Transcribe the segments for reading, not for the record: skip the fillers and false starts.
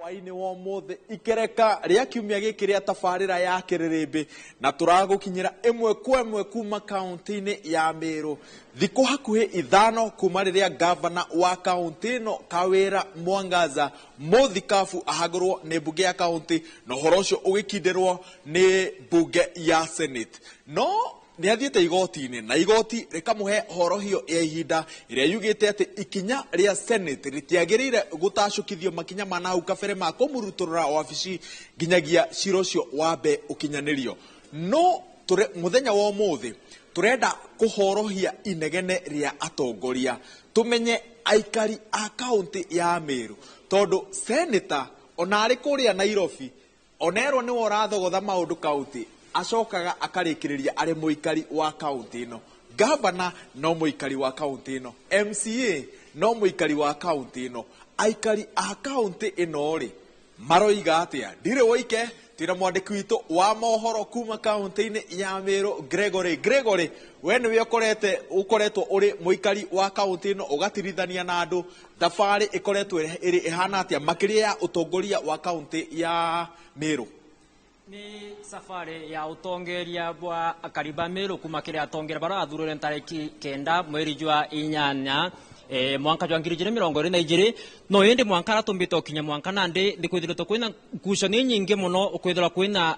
Hwaĩ-inĩ wa ũmũthĩ ikereka rĩa kiumia gĩkĩ rĩa tabarĩra ya kĩrĩrĩmbĩ na tũragũkinyĩra ĩmwe kwa ĩmwe kuma kaunti-inĩ ya Meru. Thikũ hakuhĩ 5 kuma rĩrĩa gavana wa kaunti ĩno Kawĩra Mwangaza mũthikabu ahagũrwo nĩ mbunge ya kaunti na ũhoro ũcio ũgĩkindĩrwo nĩ mbunge ya Senate. No nĩ athiĩte igoti-inĩ na igoti rĩkamũhe horohio ya ihinda ĩrĩa yugĩte atĩ ikinya rĩa Senate rĩtiagĩrĩire gũtacũkithio makinya ma nahau kabere ma kũmũrutũrũra wabici nginyagia cira ũcio wambe ũkinyanĩrio. No mũthenya wa ũmũthĩ tũrenda kũhorohia inegene rĩa atongoria, tũmenye aikari a kaunti ya Meru, tondũ senator ona arĩ kũrĩa Nairobi onerwo nĩwe ũrathogotha maũndũ kaunti, acokaga akarĩkĩrĩria arĩ mũikari wa kaunti ĩno. Gavana no mũikari wa kaunti ĩno, MCA no mũikari wa kaunti ĩno. Aikari a kaunti ĩno rĩ maroiga atĩa? Ndirĩ woike, twĩna mwandĩki witũ wa mohoro kuma kaunti-inĩ ya Meru, Gregory. Gregory, we nĩwe ũkoretwo ũrĩ mũikari wa kaunti ĩno, ũgatirithania na andũ, thabarĩ ĩkoretwo ĩrĩ ĩhana atĩa makĩria ya ũtongoria wa kaunti ya Meru? Ni safari ya utongeria bwa akariba Meru kuma kile atongera bara athurire tariki 9 mweri jwa 8 mwanka jwa 2022 no indi mwanka ratumbite kinya mwanka nandi ndikwithirwo kwina ngucanio nyingi muno ukwithirwa kwina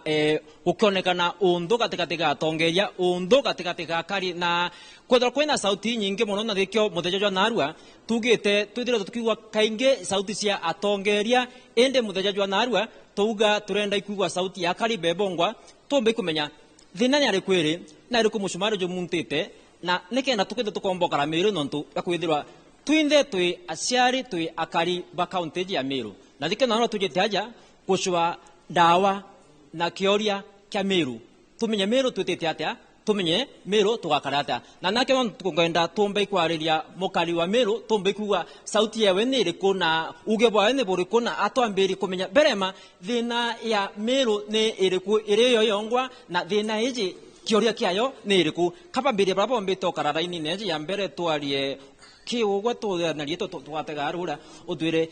gukionekana undu gatigati ga atongeria undu gatigati ga kari na kwithirwa kwina sauti nyingi muno na gikio muthenya jwa narua tugite twithirwo tukigwa kaingi sauti cia atongeria indi muthenya jwa narua tuuga turenda ikuigwa sauti ya kari bebongwa tumbe kumenya thina ni ari kwiri na ari kumucumari jumuntite na nikenda tukithe tukombokara Meru nontu akwithirwa twinthe twi aciari twi akari ba kaunti ya Meru na thike no tujite aja gucua ndawa na kioria kia Meru tumenye Meru twitite atia tumenye Meru tugakara atia na nake no tukugenda tumbe kwariria mukari wa Meru tumbe kuga sauti yawe ni iriku na uge bwawe ni buriku na atwambiri kumenya berema thina ya Meru ni iriku iri yo yongwa na thina iji kioria kiayo ni iriku kaba mbere barabo mbito kararaini neji ya mbere twarie ki ugwe tuthanarie twatega rura utwire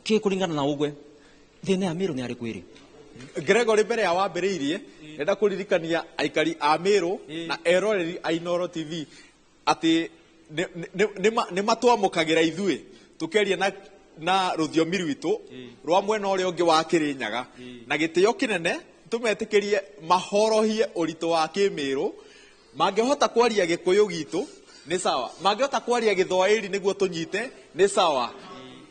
ki kuringana na ugwe thina ya Meru ni ariku iri. Gregory, mbere ya wambĩrĩirie ndenda kũririkania aikari a Meru na eroreri a Inooro TV atĩ nĩ matwamũkagĩra ithuĩ tũkeria na rũthiomi rwitũ rwa mwena ũrĩa ũngĩ wa Kĩrĩnyaga na gĩtĩo kĩnene tũmetĩkĩrie mahorohie ũritũ wa kĩmĩrũ. Mangĩhota kwaria Gĩkũyũ gitũ nĩ sawa, mangĩhota kwaria Gĩthwaĩri nĩguo tũnyite nĩ sawa,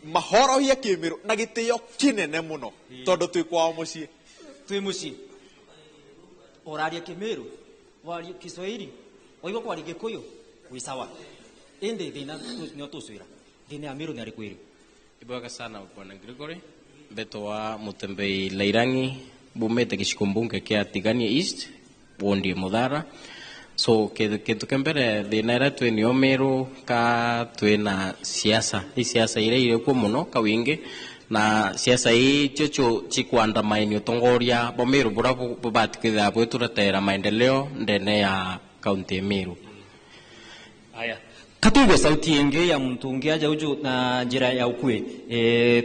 mahorohie kĩmĩrũ na gĩtĩo kĩnene mũno tondũ twĩ kwao mũciĩ. Twĩ mũciĩ ũraria kĩmĩrũ, waria Kiswahili, waigua kwaria Gĩkũyũ wĩ sawa, ĩndĩ thĩna nĩ tũcwĩra thĩna ya Meru nĩ arĩkũ ĩrĩ. Ibwega sana bwana Gregory, mbeto wa Mutembei Lairangi bumete gĩcigo mbunge kĩa Tigania East wondi Muthara. So kindu kia mbere thina ĩrĩa twĩnayo Meru ka twĩna siasa, i siasa iria irĩ kuo mũno ka wingi na siasa ii cio cikwandamaini utongoria bwa Meru buria bubati kwithira bwituretera maendeleo ndene ya kaunti ya Meru. Aya katuigwe sauti ingi ya muntu ungi aja uju na njira ya ukue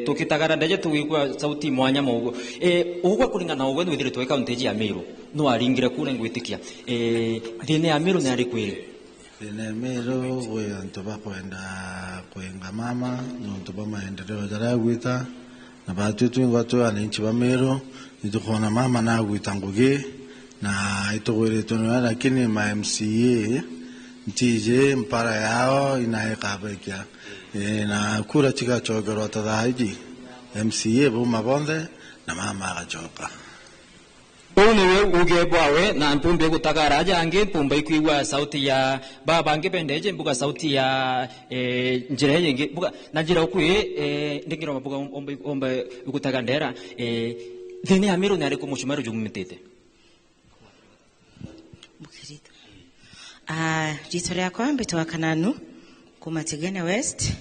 tukitagara ndeje tuigwa sauti mwanya mogo ugwe kuringana ugwe nwithire twe kaunti ya Meru no aringire kure ngwitikia thina ya Meru ni ari kwiri. Thina ya Meru gwi antu bakwenda kwenga mama nontu ba maendeleo jaria gwita na batwi twingwa twi ananchi ba Meru nitukuona mama na gwita ngugi na itugwiritwe niwe lakini ma MCA ntije mpara yao inaekabekia na kura chigachokerwa ta thaa iji MCA buma bonthe na mama agachoka. Ũũ nĩwe uge bwawe na mpumbe gutagara aja angi mpumbe ikuigua sauti ya baba angi bendeje mbuga sauti ya njira yingi mbuga na njira ukui ndingira mbuga ombe ombe gutaga ndera thina ya Meru ni ariku mucumaru jumumitite. Mukirito rĩtwa rĩakwa mbĩtwa Kananu kuma Tigania West.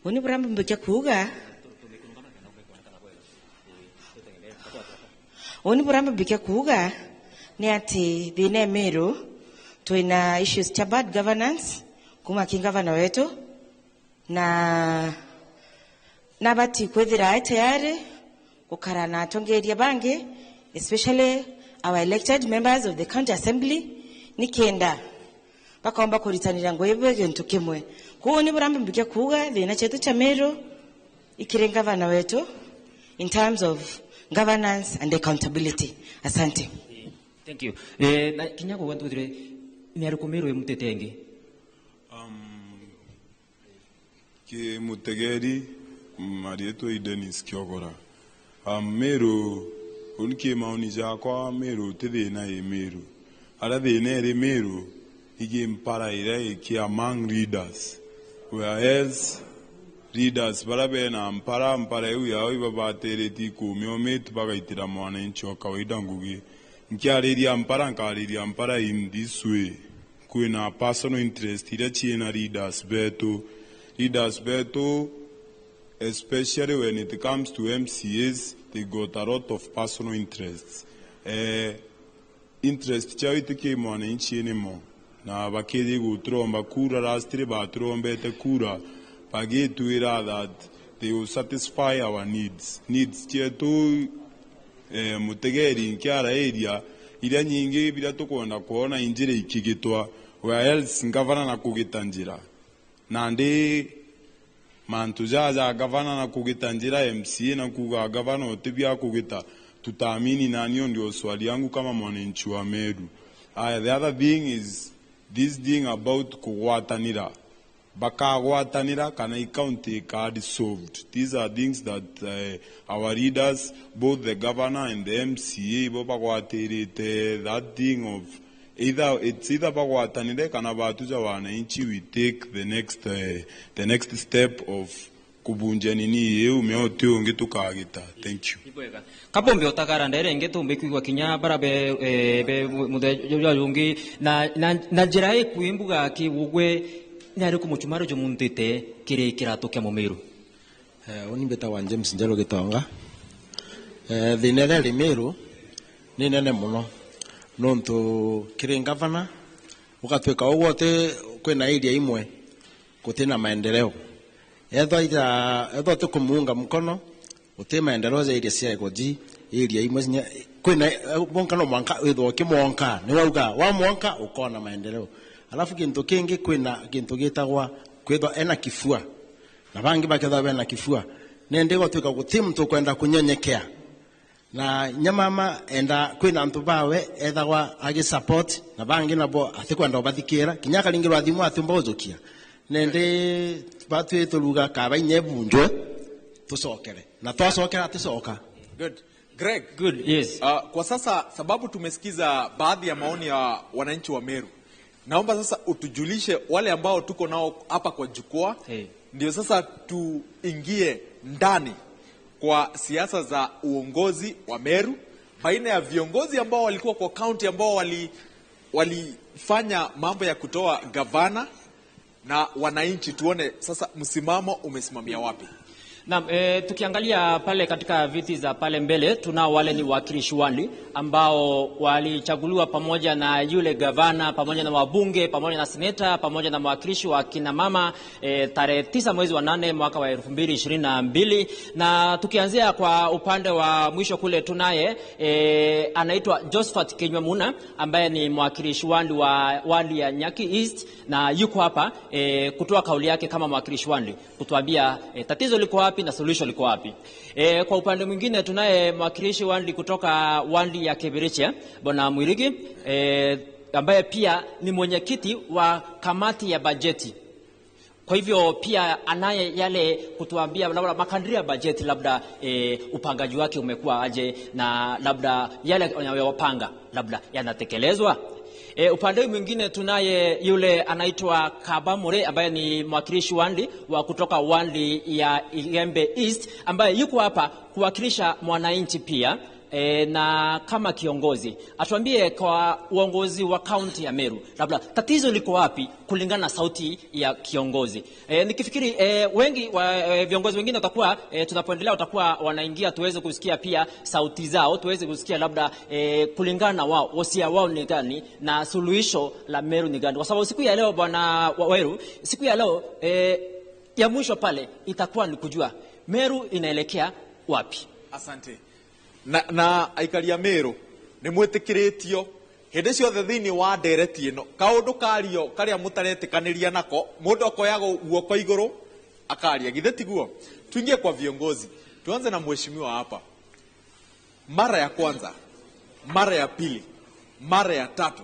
Uni burambi mbikia kuuga uni burambi mbikia kuuga ni ati thina ya Meru twina issues cha bad governance kuma kingavana wetu na Nabati kwithira tayari gukara na atongeria bangi, especially our elected members of the county assembly, nikenda bakomba kuritanira ngo yebwe gintu kimwe. Kuo ni burambe mbike kuga thina chetu cha Meru ikirenga vana wetu in terms of governance and accountability. Asante. Thank you. Na kinyako wantu dire ni aruko Meru mutetenge. Ke mutegeri marieto Dennis Kiogora. Meru unike maoni jakwa Meru tithina ye Meru. Ara thina eri Meru igi mpara ira iki among leaders. Whereas leaders bara na mpara mpara eu yao ibabatereti kumio metu bagaitira mwananchi wa kawaida ngugi. Nkiariria mpara nkariria mpara in this way. Kwina personal interest ira chiena leaders betu. Leaders betu, especially when it comes to MCAs, they got a lot of personal interests. Interest chao itike mwananchi anymore. Na bakiri gutromba kura last batrombete kura bagitwira that they will satisfy our needs. Needs chetu mutegeri nkiara area ira nyingi bila tukwenda kuona injira ikigitwa where else ngavana na kugita njira. Na ndi mantu jaja gavana na kugita njira MCA na kuga gavana otibia kugita tutaamini nani? Ndio swali yangu kama mwananchi wa Meru. The other thing is this thing about kugwatanira. Bakagwatanira kana county card solved. These are things that our leaders, both the governor and the MCA, bo bagwatirite that thing of either it's either bagwatanire kana batuja wananchi we take the next step of kubunja nini yeu meote ungi tukagita. Thank you. Kapombe otakara ndere ngeto mbikuigwa kinya barabe be mude yungi na njira ekuimbuga ki ugwe nyari kumuchumaro jo muntete kire kirato kya Mumeru. Oni beta wa James Njalo Gitonga. Thina ria Meru ni nene muno nontu kire ngavana ugatwika uguo ati kwina area imwe gutina maendeleo. Ethwa tukumuunga mkono uti maendeleo za area cia Igoji area imwe kwina bonka no mwanka withwo ukimwonka ni wauga wa mwonka ukona maendeleo. Alafu kintu kingi kwina kintu gitagwa kwithwa ena kifua na bangi bakethwa bena kifua nende gwatuika guti mtu kwenda kunyenyekea na nyamama enda kwina antu bawe ethagwa agi support na bangi nabo atikwenda ubathikira kinya karingirwa thimu atumba ujukia nende batwe turuga kaba inyebunjwe tucokere na twacokera tucoka. Good. Greg. Good, yes. Kwa sasa sababu tumesikiza baadhi ya maoni ya wananchi wa Meru, naomba sasa utujulishe wale ambao tuko nao hapa kwa jukwaa. Hey. Ndio sasa tuingie ndani kwa siasa za uongozi wa Meru baina ya viongozi ambao walikuwa kwa county ambao walifanya mambo ya kutoa gavana na wananchi, tuone sasa msimamo umesimamia wapi. Naam, tukiangalia pale katika viti za pale mbele tunao wale ni wakilishi wali ambao walichaguliwa pamoja na yule gavana, pamoja na wabunge, pamoja na seneta, pamoja na mwakilishi wa kina mama tarehe 9 mwezi wa 8 mwaka wa 2022. Na tukianzia kwa upande wa mwisho kule tunaye anaitwa Josephat Kinywamuna ambaye ni mwakilishi wali wa wali ya Nyaki East, na yuko hapa kutoa kauli yake kama mwakilishi wali kutuambia tatizo liko wapi na solution liko wapi. Kwa upande mwingine tunaye mwakilishi wandi kutoka wandi ya Kibirichia Bwana Mwirigi ambaye pia ni mwenyekiti wa kamati ya bajeti. Kwa hivyo pia anaye yale kutuambia labda makadirio ya bajeti, labda upangaji wake umekuwa aje na labda yale wanayopanga labda yanatekelezwa. Upande mwingine tunaye yule anaitwa Kabamure ambaye ni mwakilishi wandi wa kutoka wandi ya Igembe East ambaye yuko hapa kuwakilisha mwananchi pia na kama kiongozi atuambie kwa uongozi wa kaunti ya Meru labda tatizo liko wapi kulingana na sauti ya kiongozi. Nikifikiri wengi viongozi wengine watakuwa tunapoendelea watakuwa wanaingia tuweze kusikia pia sauti zao, tuweze kusikia labda kulingana na wao wosia wao ni gani na suluhisho la Meru ni gani. Kwa sababu siku ya leo Bwana Weru, siku ya leo ya mwisho pale itakuwa ni kujua Meru inaelekea wapi? Asante. Na aikari a Meru nĩ mwĩtĩkĩrĩtio hĩndĩ ciothe thĩinĩ wa ndereti ĩno kaũndũ kario karĩa mũtaretĩkanĩria nako mũndũ akoyaga guoko igũrũ akaria, githĩ tiguo? Tuingie kwa viongozi, tuanze na mheshimiwa hapa. Mara ya kwanza, mara ya pili, mara ya tatu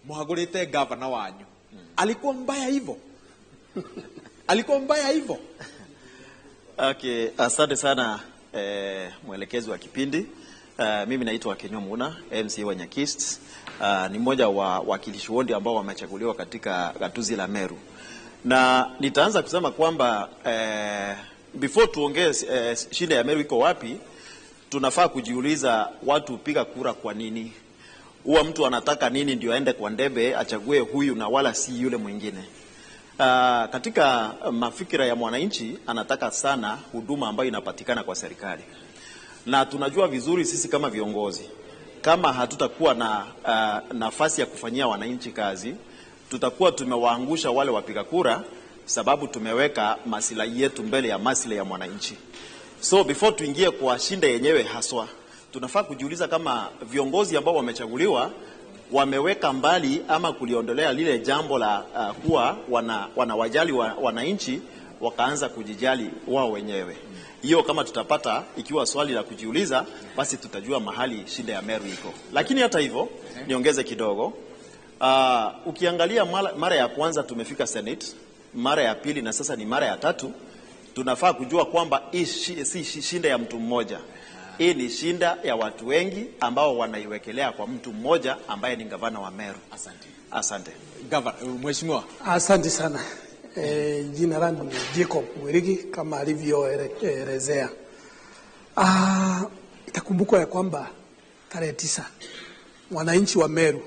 muhagurite gavana wanyu. Alikuwa mbaya hivyo? Alikuwa mbaya hivyo? Okay, asante sana mwelekezi wa kipindi. Mimi naitwa Kenyo Muna, MC wa Nyakist. Ni mmoja wa wakilishi wondi ambao wamechaguliwa katika gatuzi la Meru. Na nitaanza kusema kwamba before tuongee shida ya Meru iko wapi, tunafaa kujiuliza watu piga kura kwa nini? Huwa mtu anataka nini ndio aende kwa ndebe achague huyu na wala si yule mwingine. Katika mafikira ya mwananchi anataka sana huduma ambayo inapatikana kwa serikali. Na tunajua vizuri sisi kama viongozi, kama hatutakuwa na nafasi ya kufanyia wananchi kazi, tutakuwa tumewaangusha wale wapiga kura, sababu tumeweka maslahi yetu mbele ya maslahi ya mwananchi. So before tuingie kwa shinda yenyewe haswa, tunafaa kujiuliza kama viongozi ambao wamechaguliwa wameweka mbali ama kuliondolea lile jambo la kuwa wanawajali wananchi, wakaanza kujijali wao wenyewe. Hiyo kama tutapata ikiwa swali la kujiuliza, basi tutajua mahali shida ya Meru iko. Lakini hata hivyo, niongeze kidogo. Ukiangalia mara ya kwanza tumefika Senate, mara ya pili na sasa ni mara ya tatu, tunafaa kujua kwamba hii si shinda ya mtu mmoja. Hii ni shinda ya watu wengi ambao wanaiwekelea kwa mtu mmoja ambaye ni gavana wa Meru. Asante. Asante. Gavana, mheshimiwa. Asante sana. Jina langu ni Jacob Mwirigi kama alivyoelezea. Itakumbukwa ya kwamba tarehe 9 mwananchi wa Meru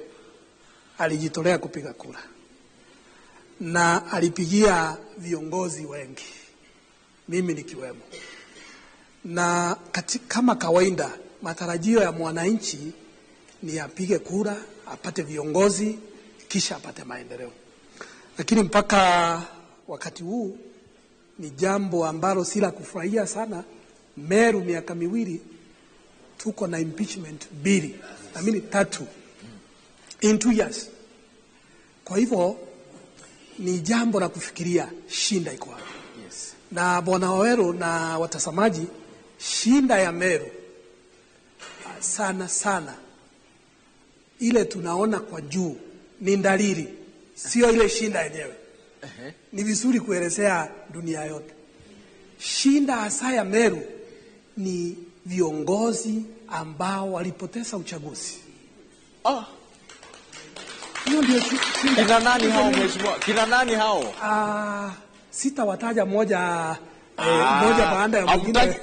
alijitolea kupiga kura na alipigia viongozi wengi, mimi nikiwemo. Na kama kawaida matarajio ya mwananchi ni apige kura, apate viongozi, kisha apate maendeleo. Lakini mpaka wakati huu ni jambo ambalo si la kufurahia sana. Meru miaka miwili tuko na impeachment 2, na mimi 3 in 2 years. Kwa hivyo ni jambo la kufikiria shinda iko wapi. Yes. Na Bwana Waweru na watazamaji, shinda ya Meru sana sana ile tunaona kwa juu ni dalili, sio ile shinda yenyewe. Ni vizuri kuelezea dunia yote. Shinda hasa ya Meru ni viongozi ambao walipoteza uchaguzi. Hiyo ndio shinda. Kina nani hao mheshimiwa? Kina nani hao? Sitawataja moja moja baada ya mwingine.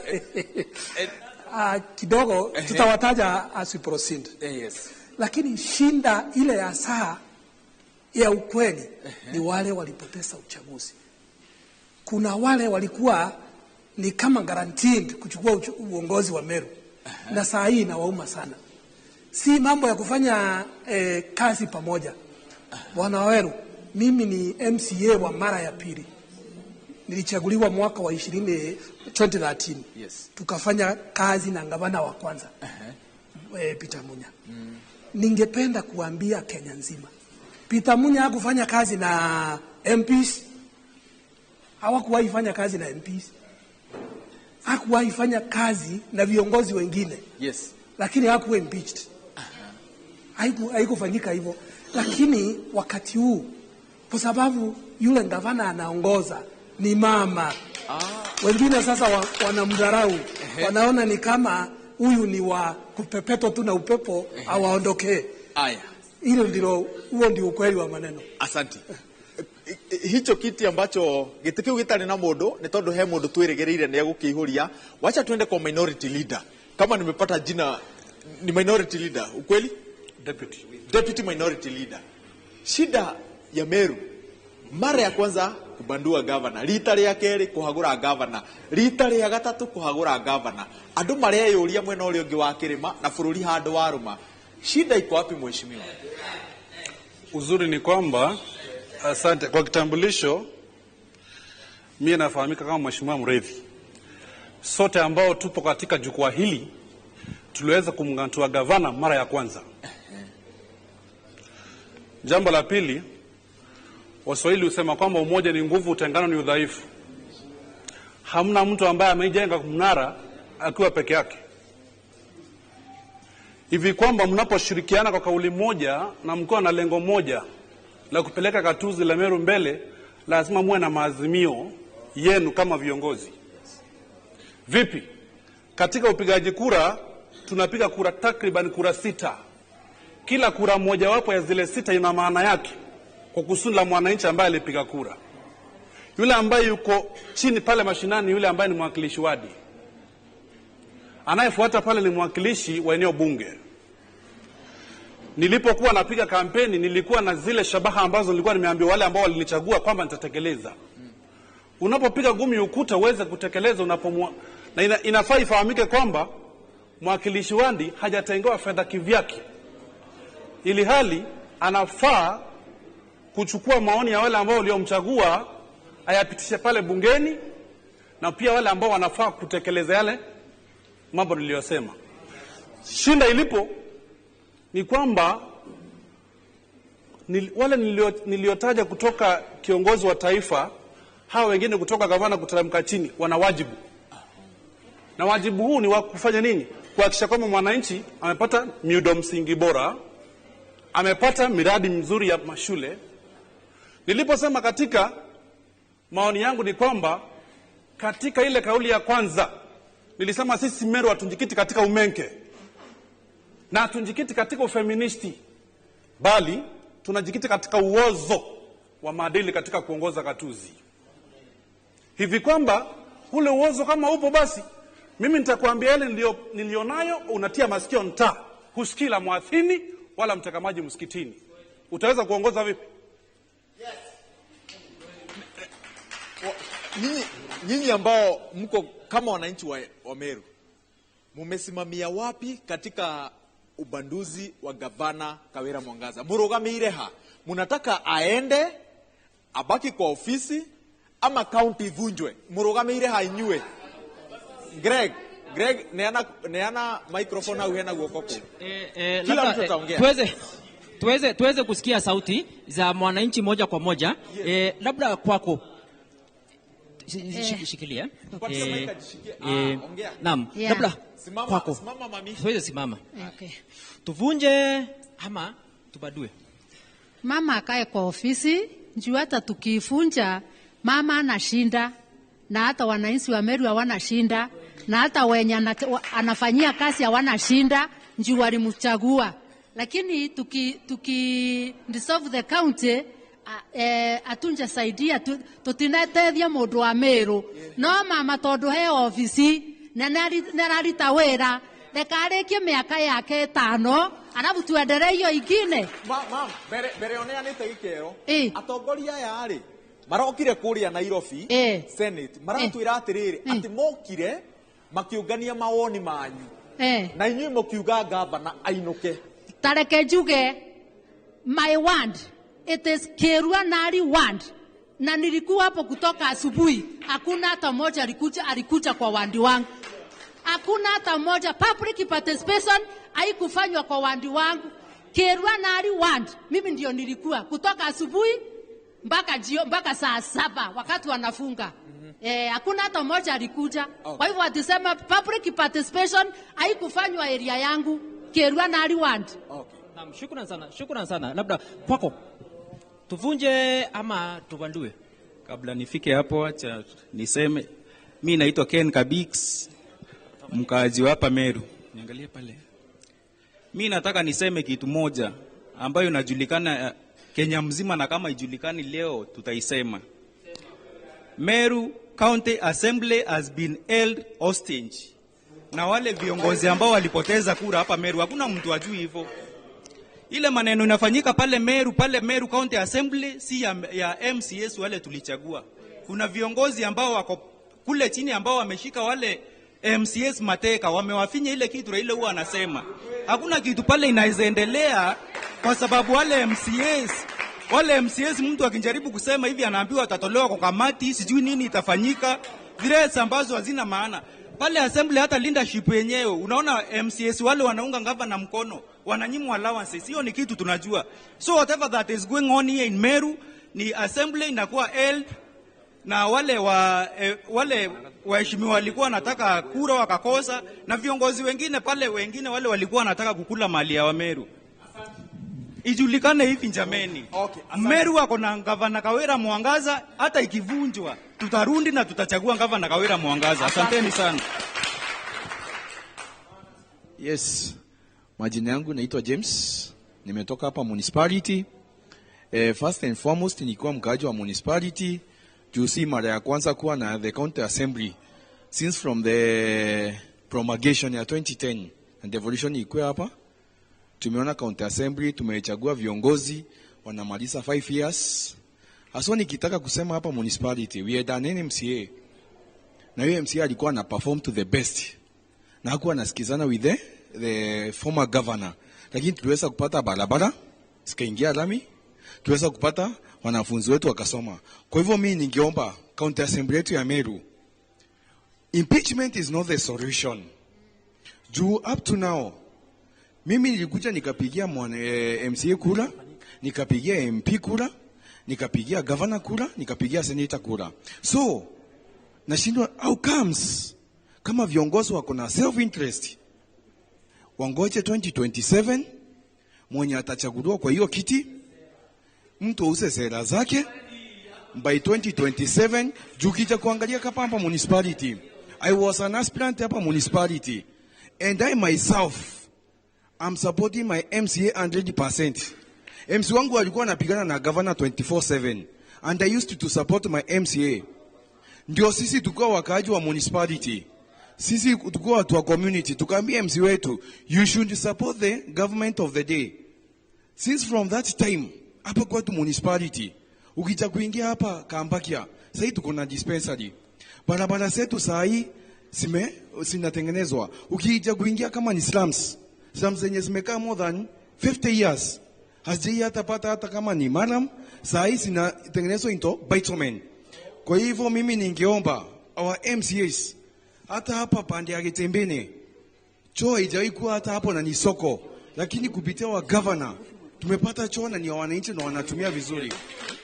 Kidogo tutawataja as we proceed. Yes. Lakini shinda ile ya saa ya ukweli ni wale walipoteza uchaguzi. Kuna wale walikuwa ni kama guaranteed kuchukua uongozi wa Meru. Na saa hii inawauma sana. Si mambo ya kufanya kazi pamoja. Bwana Waweru, mimi ni MCA wa mara ya pili. Nilichaguliwa mwaka wa 2013. Yes. Tukafanya kazi na gavana wa kwanza. Peter Munya. Ningependa kuambia Kenya nzima, Peter Munya hakufanya kazi na MPs. Hawakuwahi fanya kazi na MPs. Hakuwahi fanya kazi na viongozi wengine. Yes. Lakini hakuwa impeached. Haikufanyika hivyo. Lakini wakati huu kwa sababu yule gavana anaongoza ni mama. Wengine sasa wanamdharau. Wanaona ni kama huyu ni wa kupepetwa tu na upepo, awaondokee. Aya. Hilo ndilo, huo ndio ukweli wa maneno. Asante. Hicho kiti ambacho giti kiu gitari na mundu ni tondu he mundu twirigereire ni egukiihuria. Wacha tuende kwa minority leader. Kama nimepata jina ni minority leader, ukweli? Deputy. Deputy minority leader. Shida ya Meru, mara ya kwanza kubandua governor, rita ria keri kuhagura governor, rita ria gatatu kuhagura governor. Andu mareyuria mwena uria ungi wa kirima na bururi handu waruma. Shida iko wapi mheshimiwa? Uzuri ni kwamba, asante kwa kitambulisho, mimi nafahamika kama Mheshimiwa Muriithi. Sote ambao tupo katika jukwaa hili tuliweza kumng'atua gavana mara ya kwanza. Jambo la pili, Waswahili husema kwamba umoja ni nguvu, utengano ni udhaifu. Hamna mtu ambaye amejenga mnara akiwa peke yake. Hivi kwamba mnaposhirikiana kwa kauli moja na mkiwa na lengo moja la kupeleka gatuzi la Meru mbele, lazima muwe na maazimio yenu kama viongozi. Vipi? Katika upigaji kura tunapiga kura takriban kura 6. Kila kura mojawapo ya zile 6 ina maana yake kwa kusudi la mwananchi ambaye alipiga kura. Yule ambaye yuko chini pale mashinani, yule ambaye ni mwakilishi wadi. Anayefuata pale ni mwakilishi wa eneo bunge. Nilipokuwa napiga kampeni nilikuwa na zile shabaha ambazo nilikuwa nimeambiwa wale ambao walinichagua kwamba nitatekeleza. Unapopiga gumi ukuta uweze kutekeleza na inafaa ifahamike kwamba mwakilishi wadi hajatengewa fedha kivyake. Ili hali anafaa kuchukua maoni ya wale ambao waliomchagua ayapitishe pale bungeni, na pia wale ambao wanafaa kutekeleza yale mambo niliyosema. Shinda ilipo ni kwamba wale niliotaja kutoka kiongozi wa taifa, hawa wengine kutoka gavana kuteremka chini, wana wajibu. Na wajibu huu ni wa kufanya nini? Kuhakikisha kwamba mwananchi amepata miundo msingi bora, amepata miradi mizuri ya mashule. Niliposema katika maoni yangu ni kwamba katika ile kauli ya kwanza nilisema sisi Meru hatunjikiti katika umenke na hatunjikiti katika ufeministi, bali tunajikita katika uozo wa maadili katika kuongoza gatuzi. Hivi kwamba ule uozo kama upo, basi mimi nitakwambia yale nilionayo, unatia masikio nta, husikii la mwathini wala mteka maji msikitini. Utaweza kuongoza vipi? Yes. Nyinyi ambao mko kama wananchi wa Meru, mumesimamia wapi katika ubanduzi wa gavana Kawira Mwangaza? Murugamire ha? Munataka aende abaki kwa ofisi ama county ivunjwe? Murugamire ha inyue? Greg, neana microphone au hena guoko. Kila mtu ataongea. Tuweze kusikia sauti za mwananchi moja kwa moja. Yes. Labda kwako. Shikilia. Naam, labda kwako. Simama mami. Tuweze simama. Okay. Tuvunje ama tubadue? Mama akae kwa ofisi, njoo hata tukifunja mama anashinda, na hata wananchi wa Meru hawana shinda, na hata wenye anafanyia kazi hawana shinda, njoo walimchagua. Lakini tuki dissolve the county, atunja saidia tutinatethia mundu wa Meru. No mama tondu he ofisi na nararita wira, reka arikie miaka yake 5 arabu tuendelee hiyo ingine. Mama, mbere oneanite gikero atongoria aya ri marokire kuria Nairobi Senate, maratwira atiriri ati mokire makiungania mawoni manyu na inyuĩ mũkiuga gavana ainuke. Tareke njuge my word, it is Kerua Nari ward, na nilikuwa hapo kutoka asubuhi, hakuna hata mmoja alikuja kwa wandi wangu. Hakuna hata mmoja. Public participation haikufanywa kwa wandi wangu. Kerua Nari ward, mimi ndio nilikuwa kutoka asubuhi mpaka jio, mpaka saa 7 wakati wanafunga. Hakuna hata mmoja alikuja. Okay. Kwa hivyo watisema public participation haikufanywa area yangu Kerua Nari ward. Okay. Naam, shukrani sana. Labda kwako tuvunje ama tubandue? Kabla nifike hapo, acha niseme mimi naitwa Ken Kabix, mkaaji wa hapa Meru. Niangalie pale. Mimi nataka niseme kitu moja ambayo inajulikana Kenya mzima, na kama ijulikani leo tutaisema. Meru County Assembly has been held hostage. Na wale viongozi ambao walipoteza kura hapa Meru, hakuna mtu ajui hivyo. Ile maneno inafanyika pale Meru County Assembly si ya MCS wale tulichagua. Kuna viongozi ambao wako kule chini ambao wameshika wale MCS mateka, wamewafinya ile kitu ile huwa anasema. Hakuna kitu pale inaweza kwa sababu wale MCS mtu akijaribu kusema hivi anaambiwa atatolewa kwa kamati, sijui nini itafanyika, threats ambazo hazina maana. Pale assembly hata leadership yenyewe unaona MCS wale wanaunga gavana mkono wananyimwa allowances. Hiyo ni kitu tunajua. So whatever that is going on here in Meru ni assembly inakuwa held na wale waheshimiwa walikuwa wanataka kura wakakosa, na viongozi wengine pale wengine wale walikuwa wanataka kukula mali ya Wameru. Ijulikane hivi jameni. Okay, Meru wako na gavana Kawira Mwangaza, hata ikivunjwa tutarundi na tutachagua gavana Kawira Mwangaza. Asanteni sana. Yes, majina yangu naitwa James, nimetoka hapa municipality. First and foremost nilikuwa mkaaji wa municipality juu si mara ya kwanza kuwa na the county assembly since from the promulgation ya 2010 and devolution ilikuwa hapa. Tumeona county assembly, tumechagua viongozi wanamaliza 5 years. Haswa nikitaka kusema hapa municipality, we had an MCA na hiyo MCA alikuwa ana perform to the best na hakuwa anasikizana with the former governor, lakini tuliweza kupata barabara zikaingia lami, tuliweza kupata wanafunzi wetu wakasoma. Kwa hivyo mimi ningeomba county assembly yetu ya Meru, impeachment is not the solution. Juu up to now mimi nilikuja nikapigia MCA kura, nikapigia MP kura, nikapigia governor kura, nikapigia senator kura. So nashindwa how comes kama viongozi wako na self interest wangoje 2027 mwenye atachaguliwa kwa hiyo kiti, mtu ause sera zake by 2027. Juu kija kuangalia kapa hapa municipality, I was an aspirant hapa municipality and I myself I'm supporting my MCA 100%. MC wangu alikuwa anapigana na governor 24/7 and I used to support my MCA. Ndio sisi tukiwa wakaaji wa municipality, sisi tukiwa watu wa community, tukaambia MC wetu, you should support the government of the day. Since from that time hapa kwetu municipality, ukija kuingia hapa Kambakia, sasa tuko na dispensary. Barabara zetu saa hii zinatengenezwa. Ukija kuingia kama ni slums, slums zenye zimekaa more than 50 years hazijai hata pata hata kama ni maram, saa hii zinatengenezwa into bitumen. Kwa hivyo mimi ningeomba our MCAs hata hapa pande ya Kitembene choo haijawahi kuwa hata hapo na ni soko, lakini kupitia wa governor tumepata choo na ni wananchi na wanatumia vizuri.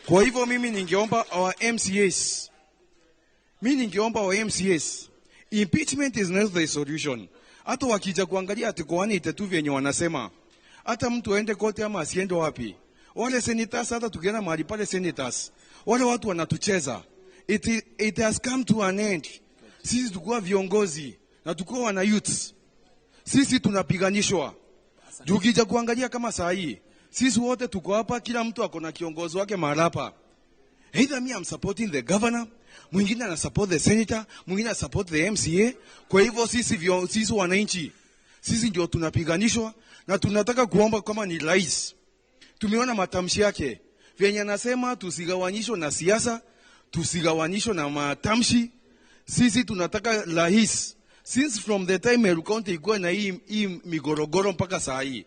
Kwa hivyo mimi ningeomba our MCAs, mimi ningeomba our MCAs, impeachment is not the solution. Hata wakija kuangalia article 182 vyenye wanasema, hata mtu aende kote ama asiende wapi, wale senators, hata tukienda mahali pale senators, wale watu wanatucheza. It has come to an end. Sisi tukuwa viongozi na tukuwa wana youths, sisi tunapiganishwa. Tukija kuangalia kama saa hii, sisi wote tuko hapa, kila mtu ako na kiongozi wake mahali hapa. Either me I'm supporting the governor, mwingine ana support the senator, mwingine ana support the MCA. Kwa hivyo sisi wananchi, sisi ndio tunapiganishwa na tunataka kuomba kama ni rais. Tumeona matamshi yake vyenye anasema tusigawanyishwe na siasa, tusigawanyishwe na matamshi. Sisi tunataka rais. Since from the time Meru County ilikuwa na hii migorogoro mpaka saa hii,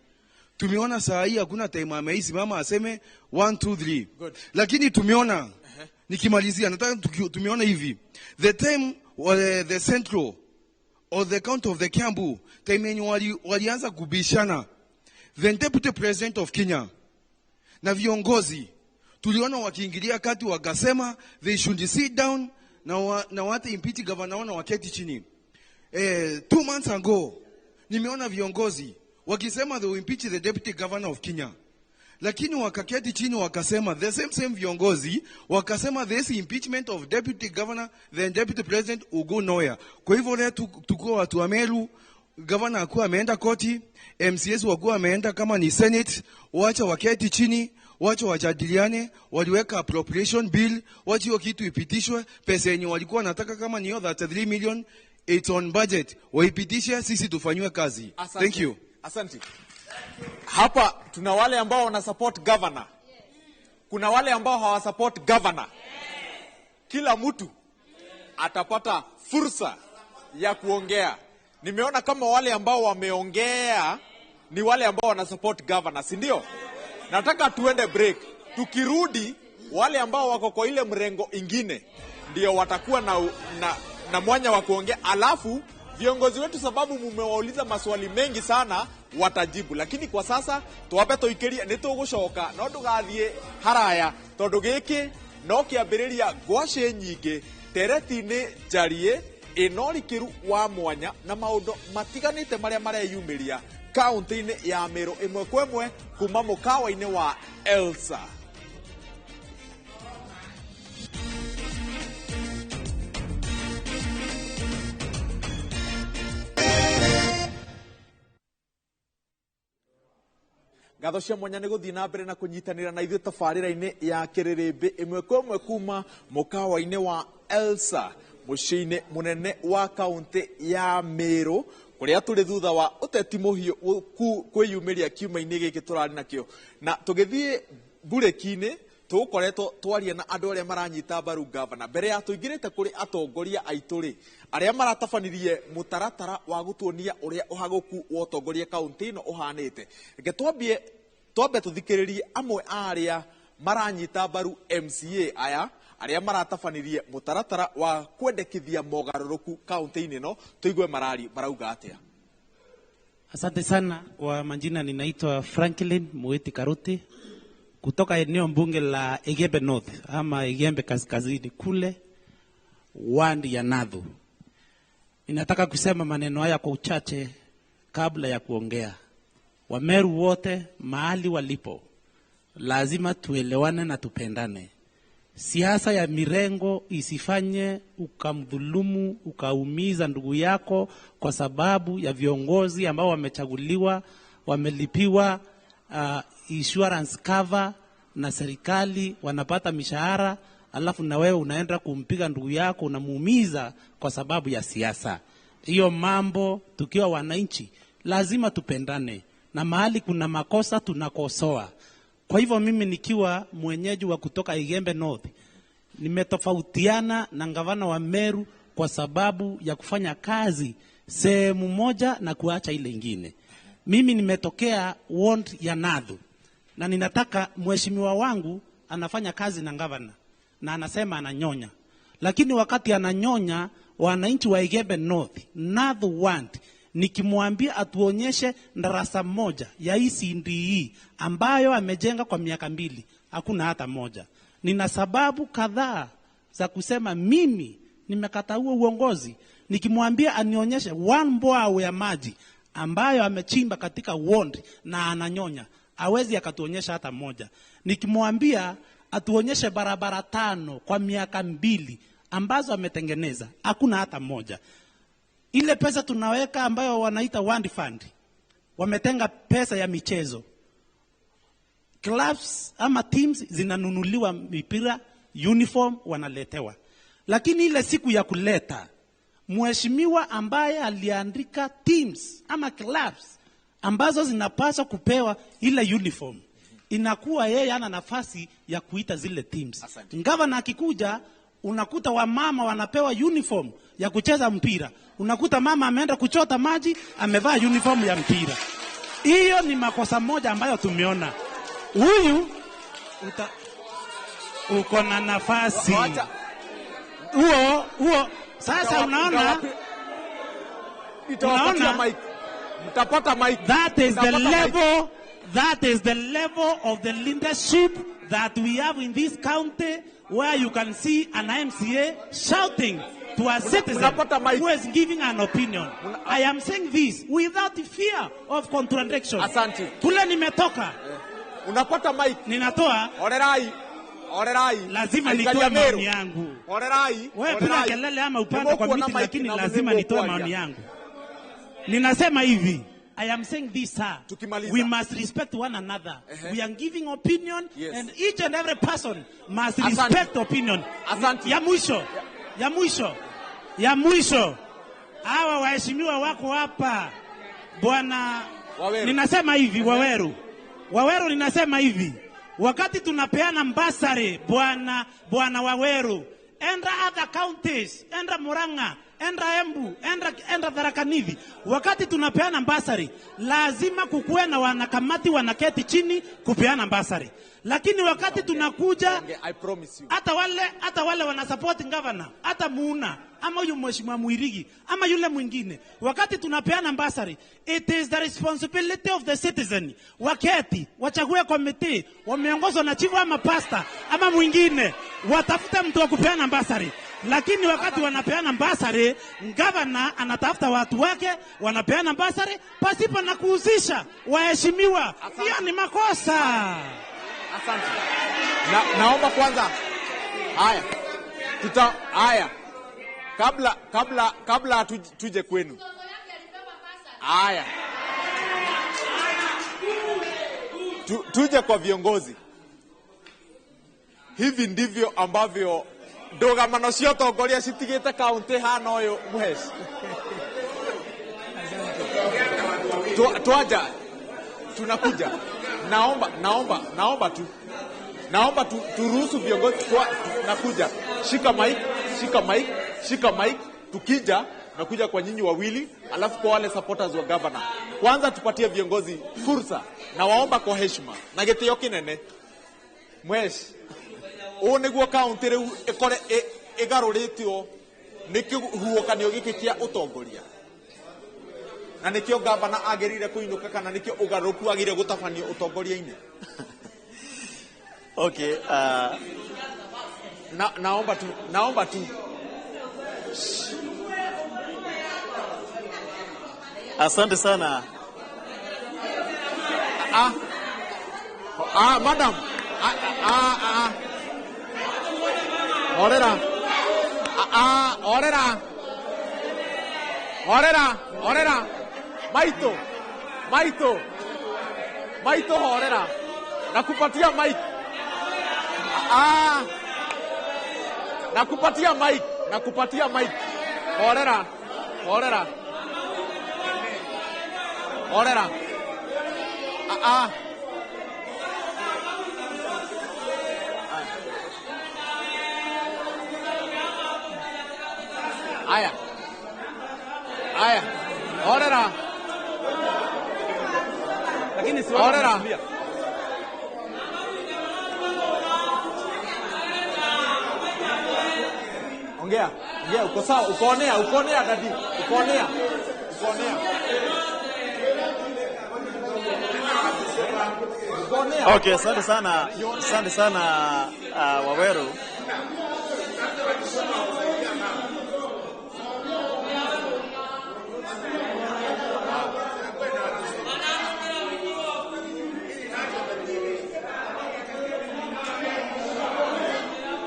tumeona saa hii hakuna time ameisimama aseme 1 2 3. Good. Lakini tumeona, nikimalizia nataka tumeona hivi, the time the central or the county of the Kiambu, time yenye walianza kubishana, the deputy president of Kenya na viongozi tuliona wakiingilia kati wakasema they should sit down na wate impeach governor na waketi chini. 2 months ago nimeona viongozi wakisema they will impeach the deputy governor of Kenya, lakini wakaketi chini wakasema the same viongozi wakasema this impeachment of deputy governor then deputy president will go nowhere. Kwa hivyo leo tuko watu wa Meru, governor akuwa ameenda koti, MCS wakuwa ameenda kama ni senate, wacha waketi chini, wacha wajadiliane, waliweka appropriation bill, wacha hiyo kitu ipitishwe, pesa yenye walikuwa wanataka kama ni hiyo 33 million, it's on budget, waipitishe, sisi tufanywe kazi. Asante. Thank you. Asante. Hapa tuna wale ambao wana support governor. Kuna wale ambao hawa support governor. Kila mtu atapata fursa ya kuongea. Nimeona kama wale ambao wameongea ni wale ambao wana support governor, si ndio? Nataka tuende break. Tukirudi wale ambao wako kwa ile mrengo ingine ndio watakuwa na mwanya wa kuongea, alafu Viongozi wetu sababu mumewauliza maswali mengi sana watajibu, lakini kwa sasa twambe tuikirie ni tugucoka no ndugathie haraya tondu giki no kiambiriria ngwacĩ nyingĩ tereti-inĩ njarie ĩna wa mwanya na maũndũ matiganĩte marĩa mareyumĩria kaunti-inĩ ya Meru ĩmwe kwa ĩmwe kuma mũkawa-inĩ wa Elsa. Ngatho cia mwanya nĩ gũthiĩ na mbere na kũnyitanĩra na ithuĩ tabarĩra-inĩ ya kĩrĩrĩmbĩ ĩmwe kwa ĩmwe kuma mũkawa-inĩ wa Elsa mũciĩ-inĩ mũnene wa kaunti ya Meru kũrĩa tũrĩ thutha wa ũteti mũhiũ kwĩyumĩria kiumia-inĩ gĩkĩ tũrarĩ nakĩo. Na tũgĩthiĩ mburĩki-inĩ tũgũkoretwo twaria na andũ arĩa maranyita mbaru gavana. Mbere ya tũingĩrĩte kũrĩ atongoria aitũ rĩ, arĩa maratabanirie mũtaratara wa gũtuonia ũrĩa ũhagũku wa ũtongoria kaunti ĩno ũhanĩte. Reke twambe tũthikĩrĩrie amwe a arĩa maranyita mbaru MCA aya arĩa maratabanirie mũtaratara wa kwendekithia mogarũrũku kaunti-inĩ ĩno, tũigue marauga atĩa. Asante sana kwa majina, ninaitwa Franklin Mueti Karuti kutoka eneo mbunge la Igembe North ama Igembe Kaskazini kule wandi ya Nathu. Ninataka kusema maneno haya kwa uchache kabla ya kuongea. Wameru wote mahali walipo lazima tuelewane na tupendane. Siasa ya mirengo isifanye ukamdhulumu, ukaumiza ndugu yako kwa sababu ya viongozi ambao wamechaguliwa, wamelipiwa insurance cover na serikali, wanapata mishahara, alafu na wewe unaenda kumpiga ndugu yako, unamuumiza kwa sababu ya siasa. Hiyo mambo tukiwa wananchi lazima tupendane, na mahali kuna makosa tunakosoa. Kwa hivyo mimi nikiwa mwenyeji wa kutoka Igembe North, nimetofautiana na gavana wa Meru kwa sababu ya kufanya kazi sehemu moja na kuacha ile ingine. Mimi nimetokea ward ya Nathu, na ninataka mheshimiwa wangu anafanya kazi na gavana na anasema ananyonya. Lakini wakati ananyonya, wananchi wa Igembe North, Nathu ward, nikimwambia atuonyeshe darasa moja ya ECDE ambayo amejenga kwa miaka 2, hakuna hata moja. Nina sababu kadhaa za kusema mimi nimekataa huo uongozi. Nikimwambia anionyeshe one boa ya maji ambayo amechimba katika ward na ananyonya, hawezi akatuonyesha hata moja. Nikimwambia atuonyeshe barabara 5 kwa miaka 2 ambazo ametengeneza, hakuna hata moja. Ile pesa tunaweka ambayo wanaita Ward Fund, wametenga pesa ya michezo. Clubs ama teams zinanunuliwa mipira, uniform wanaletewa. Lakini ile siku ya kuleta, mheshimiwa ambaye aliandika teams ama clubs ambazo zinapaswa kupewa ile uniform, inakuwa yeye ana nafasi ya kuita zile teams. Gavana akikuja, unakuta wamama wanapewa uniform ya kucheza mpira. Unakuta mama ameenda kuchota maji, amevaa uniform ya mpira. Hiyo ni makosa moja ambayo tumeona. Huyu uko na nafasi. Huo sasa unaona, mtapata mic. That is the level, that is the level of the leadership that we have in this county, where you can see an MCA shouting to a citizen who is giving an opinion. I am saying this without fear of contradiction. Asante. Kule nimetoka. Unapata mic. Ninatoa. Orerai. Orerai. Lazima nitoe maoni yangu. Orerai. Wewe piga kelele ama upande kwa miti, lakini lazima nitoe maoni yangu. Ninasema hivi. I am saying this, sir. Tukimaliza. We must respect one another. We are giving opinion, yes, and each and every person must respect opinion. Asante. Ya mwisho. Ya mwisho. Ya mwisho. Hawa waheshimiwa wako hapa. Bwana, ninasema hivi Waweru. Waweru ninasema hivi. Wakati tunapeana mbasari, bwana Waweru, enda other counties, enda Murang'a, enda Embu, enda Tharaka Nithi. Wakati tunapeana basari, lazima kukuwe na wanakamati wanaketi chini kupeana basari. Lakini wakati tunakuja, I promise you, hata wale wanasupport governor, hata Muuna ama huyu mheshimiwa Mwirigi ama yule mwingine, wakati tunapeana basari, it is the responsibility of the citizen waketi wachague committee wameongozwa na chifu ama pastor ama mwingine, watafute mtu wa kupeana basari. Lakini wakati wanapeana basari, governor anatafuta watu wake wanapeana basari pasipo na kuhusisha waheshimiwa. Hiyo ni makosa. Asante. Naomba kwanza. Haya. Haya. Kabla tuje kwenu. Haya. Tuje kwa viongozi. Hivi ndivyo ambavyo ndũgamano cia ũtongoria citigĩte kaunti hana ũyũ Mũhesh. Twaja tunakuja. Naomba tu turuhusu viongozi nakuja. Shika mic. Tukija nakuja kwa nyinyi wawili, alafu kwa wale supporters wa governor. Kwanza tupatie viongozi fursa, na waomba kwa heshima na gĩtĩo kĩnene. Mũhesh, ũũ nĩguo kaunti rĩu ĩkore ĩgarũrĩtio nĩ kĩhuhũkanio gĩkĩ kĩa ũtongoria, na nĩkĩo gavana agĩrĩire kũinũka, kana nĩkĩo ũgarũrũku agĩrĩire gũtabanio ũtongoria-inĩ. Okay, naomba tu. Asante sana. Madam. Orera. Orera. Maito horera. Nakupatia mic. Nakupatia mic. Horera. Aya. Orera. Lakini si orera. Ongea, uko sawa, ukonea dadi, ukonea. Okay, asante sana Waweru.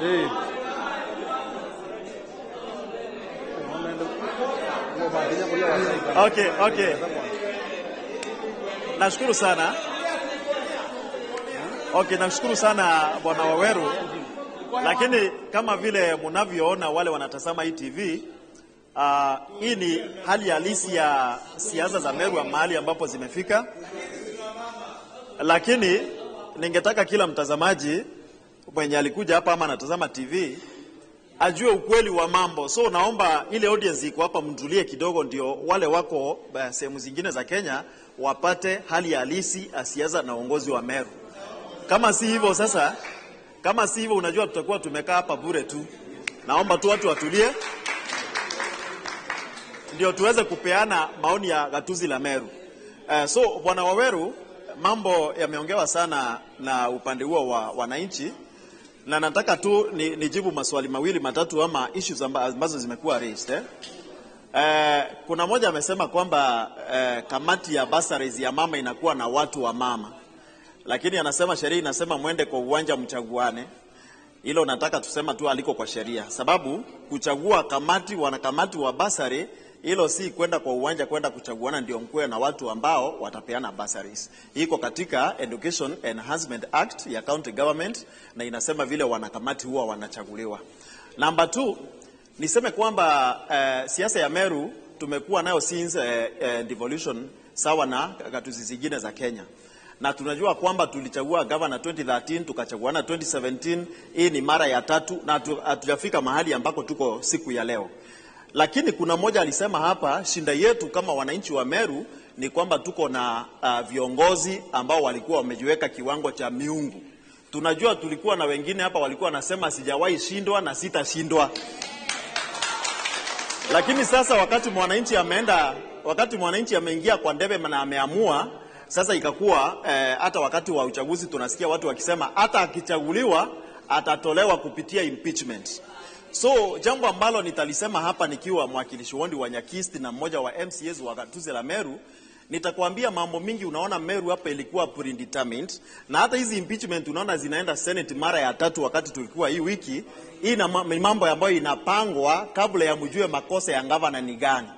Hey. Okay. Nashukuru sana. Okay, nashukuru sana Bwana Waweru. Lakini kama vile mnavyoona wale wanatazama hii TV, hii ni hali halisi ya siasa za Meru mahali ambapo zimefika. Lakini ningetaka kila mtazamaji mwenye alikuja hapa ama anatazama TV ajue ukweli wa mambo. So naomba ile audience iko hapa mtulie kidogo, ndio wale wako sehemu zingine za Kenya wapate hali halisi ya siasa na uongozi wa Meru. Kama si hivyo unajua tutakuwa tumekaa hapa bure tu. Naomba tu watu watulie ndio tuweze kupeana maoni ya gatuzi la Meru. So Bwana Waweru, mambo yameongewa sana na upande huo wa wananchi, na nataka tu nijibu maswali mawili matatu ama issues ambazo zimekuwa raised. Kuna moja amesema kwamba kamati ya bursaries ya mama inakuwa na watu wa mama, lakini anasema sheria inasema mwende kwa uwanja mchaguane. Hilo nataka tusema tu aliko kwa sheria, sababu kuchagua kamati, wanakamati wa basari, hilo si kwenda kwa uwanja kwenda kuchaguana ndio mkue na watu ambao watapeana bursaries. Iko katika Education Enhancement Act ya County Government na inasema vile wanakamati huwa wanachaguliwa. Number 2, niseme kwamba siasa ya Meru tumekuwa nayo since devolution sawa na gatuzi zingine za Kenya. Na tunajua kwamba tulichagua governor 2013, tukachaguana 2017, hii ni mara ya tatu na hatujafika mahali ambako tuko siku ya leo. Lakini kuna mmoja alisema hapa, shinda yetu kama wananchi wa Meru ni kwamba tuko na viongozi ambao walikuwa wamejiweka kiwango cha miungu. Tunajua tulikuwa na wengine hapa walikuwa wanasema sijawahi shindwa na sitashindwa. Lakini sasa wakati mwananchi ameenda, wakati mwananchi ameingia kwa ndebe na ameamua, sasa ikakuwa hata wakati wa uchaguzi tunasikia watu wakisema hata akichaguliwa atatolewa kupitia impeachment. So jambo ambalo nitalisema hapa nikiwa mwakilishi wondi wa Nyakisti na mmoja wa MCAs wa gatuzi la Meru, nitakwambia mambo mingi. Unaona Meru hapa ilikuwa predetermined, na hata hizi impeachment unaona zinaenda Senate mara ya tatu wakati tulikuwa hii wiki hii, na mambo ambayo inapangwa kabla ya mjue makosa ya gavana ni gani.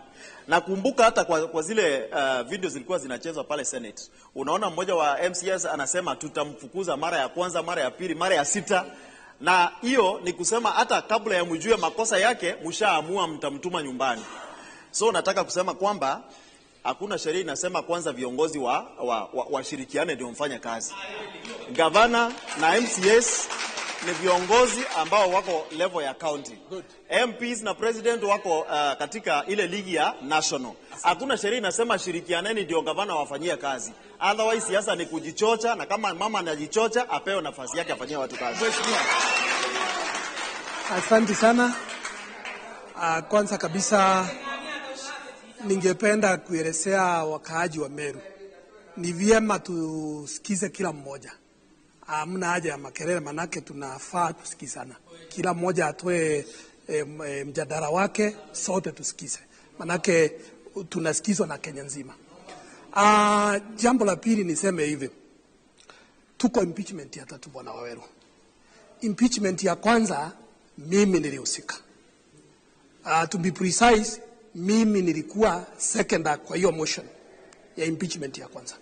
Nakumbuka hata kwa zile video zilikuwa zinachezwa pale Senate, unaona mmoja wa MCAs anasema tutamfukuza mara ya kwanza, mara ya pili, mara ya sita. Na hiyo ni kusema hata kabla ya mjue makosa yake mshaamua mtamtuma nyumbani. So nataka kusema kwamba hakuna sheria inasema kwanza viongozi washirikiane ndio mfanye kazi. Gavana na MCAs ni viongozi ambao wako level ya county. MPs na president wako katika ile ligi ya national. Hakuna sheria inasema shirikianeni ndio gavana wafanyie kazi. Otherwise siasa ni kujichocha, na kama mama anajichocha apewe nafasi yake afanyie watu kazi. Asante sana. Kwanza kabisa ningependa kuelezea wakaaji wa Meru, ni vyema tusikize kila mmoja. Hamna haja ya makelele, manake tunafaa kusikizana. Kila mmoja atoe mjadala wake, sote tusikize, manake tunasikizwa na Kenya nzima. Jambo la pili niseme hivi, tuko impeachment ya tatu, Bwana Waweru. Impeachment ya kwanza mimi nilihusika. To be precise, mimi nilikuwa seconder kwa hiyo motion ya impeachment ya kwanza.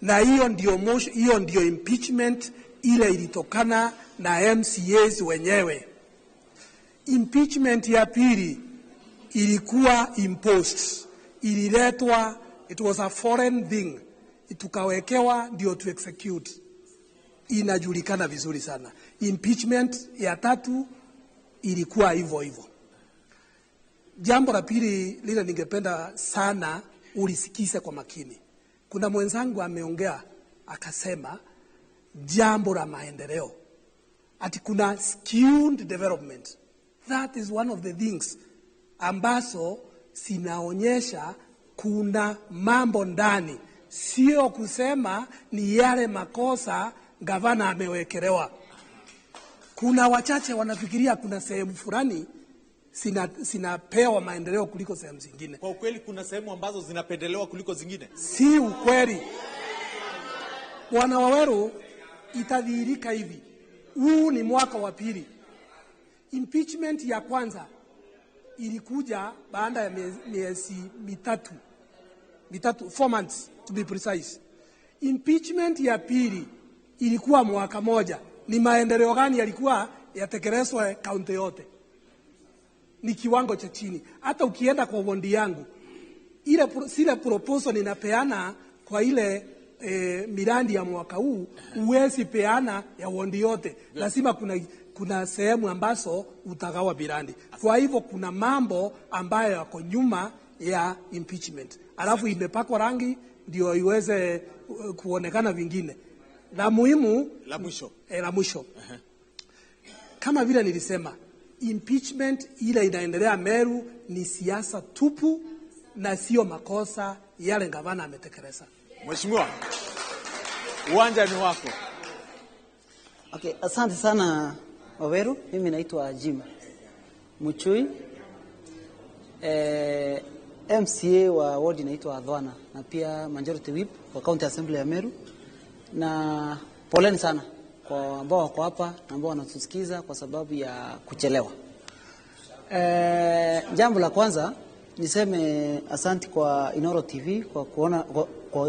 Na hiyo ndio motion, hiyo ndio impeachment ile ilitokana na MCAs wenyewe. Impeachment ya pili ilikuwa imposed, ililetwa, it was a foreign thing, tukawekewa ndio to execute. Inajulikana vizuri sana. Impeachment ya tatu ilikuwa hivyo hivyo. Jambo la pili lile ningependa sana ulisikize kwa makini. Kuna mwenzangu ameongea akasema jambo la maendeleo, ati kuna skewed development. That is one of the things ambazo zinaonyesha kuna mambo ndani, sio kusema ni yale makosa gavana amewekelewa. Kuna wachache wanafikiria kuna sehemu fulani sinapewa maendeleo kuliko sehemu zingine. Kwa ukweli kuna sehemu ambazo zinapendelewa kuliko zingine. Si ukweli. Bwana Waweru, itadhihirika hivi. Huu ni mwaka wa pili. Impeachment ya kwanza ilikuja baada ya miezi mitatu, 4 months to be precise. Impeachment ya pili ilikuwa mwaka moja. Ni maendeleo gani yalikuwa yatekelezwe kaunti yote? Ni kiwango cha chini. Hata ukienda kwa wondi yangu, ile sile proposal ninapeana kwa ile miradi ya mwaka huu, huwezi peana ya wondi yote. Lazima kuna sehemu ambazo utagawa miradi. Kwa hivyo kuna mambo ambayo yako nyuma ya impeachment. Alafu imepakwa rangi ndio iweze kuonekana vingine. La muhimu, la mwisho. La mwisho. Kama vile nilisema, impeachment ile inaendelea Meru ni siasa tupu na sio makosa yale gavana ametekeleza. Mheshimiwa, uwanja ni wako. Okay, asante sana Waweru. Mimi naitwa Jim Muchui, MCA wa ward inaitwa Adhwana na pia majority whip wa County Assembly ya Meru. Na poleni sana kwa ambao wako hapa na ambao wanatusikiza kwa sababu ya kuchelewa. Jambo la kwanza niseme asanti kwa Inoro TV kwa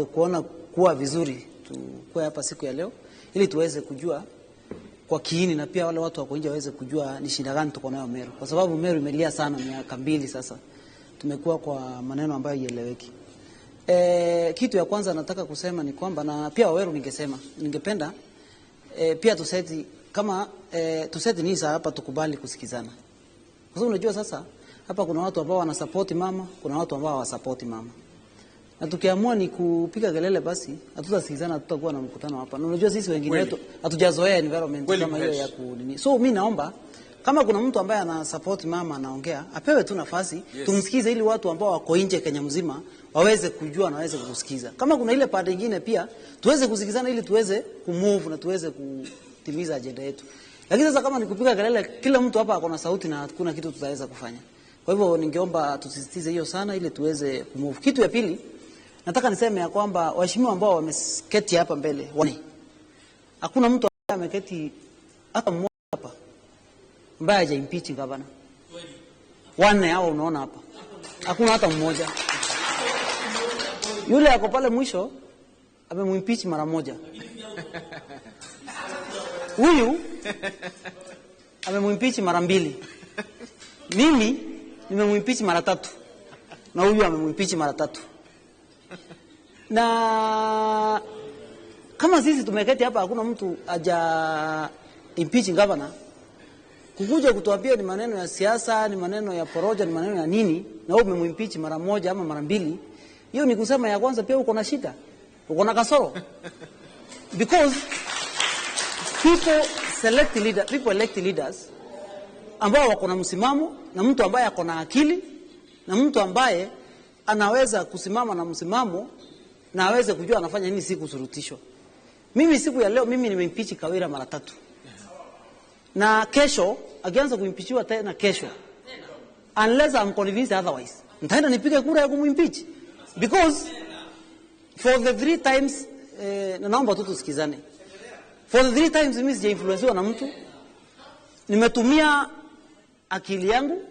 kuona kuwa vizuri tukue hapa siku ya leo ili tuweze kujua kwa kiini na pia wale watu wako nje waweze kujua ni shida gani tuko nayo Meru, kwa sababu Meru imelia sana miaka 2 sasa. Tumekuwa kwa maneno ambayo haieleweki. Kitu ya kwanza nataka kusema ni kwamba, na pia Waweru ningesema, ningependa pia tuseti kama tuseti ni hapa tukubali kusikizana. Kwa sababu unajua sasa Hapa kuna watu ambao wanasapoti mama, kuna watu ambao hawasapoti mama. Na tukiamua ni kupiga kelele basi hatutasikizana, hatutakuwa na mkutano hapa. Na unajua sisi wengine wetu hatujazoea environment kama hiyo ya kunini. So mimi naomba kama kuna mtu ambaye ana support mama anaongea, apewe tu nafasi, tumsikize ili watu ambao wako nje Kenya mzima waweze kujua na waweze kusikiza. Kama kuna ile pande nyingine pia tuweze kusikizana ili tuweze kumove na tuweze kutimiza agenda yetu. Lakini sasa kama ni kupiga kelele, kila mtu hapa akona sauti na hakuna kitu tutaweza kufanya. Kwa hivyo ningeomba tusisitize hiyo sana ili tuweze kumove. Kitu ya pili, nataka niseme ya kwamba waheshimiwa ambao wameketi hapa mbele, hakuna mtu ambaye ameketi hata mmoja hapa ambaye hajaimpeach gavana. Wanne hao unaona hapa, hakuna hata mmoja. Yule ako pale mwisho amemimpeach mara moja. Huyu amemimpeach mara mbili. Mimi nimemimpeach mara tatu. Na huyu amemimpeach mara tatu. Na kama sisi tumeketi hapa hakuna mtu haja impeach governor, kukuja kutuambia ni maneno ya siasa, ni maneno ya poroja, ni maneno ya nini, na wewe umemimpeach mara moja ama mara mbili, hiyo ni kusema ya kwanza pia uko na shida, uko na kasoro. Because people select leader, people elect leaders ambao wako na msimamo, na mtu ambaye ako na akili, na mtu ambaye anaweza kusimama na msimamo na aweze kujua anafanya nini, si kusurutishwa. Mimi siku ya leo mimi nimempeach Kawira mara tatu. Na kesho akianza kuimpeachiwa tena kesho, unless I'm convinced otherwise, nitaenda nipige kura ya kumimpeach. Because for the 3 times na naomba tu tusikizane. For the 3 times mimi sijainfluencewa na mtu. Nimetumia akili yangu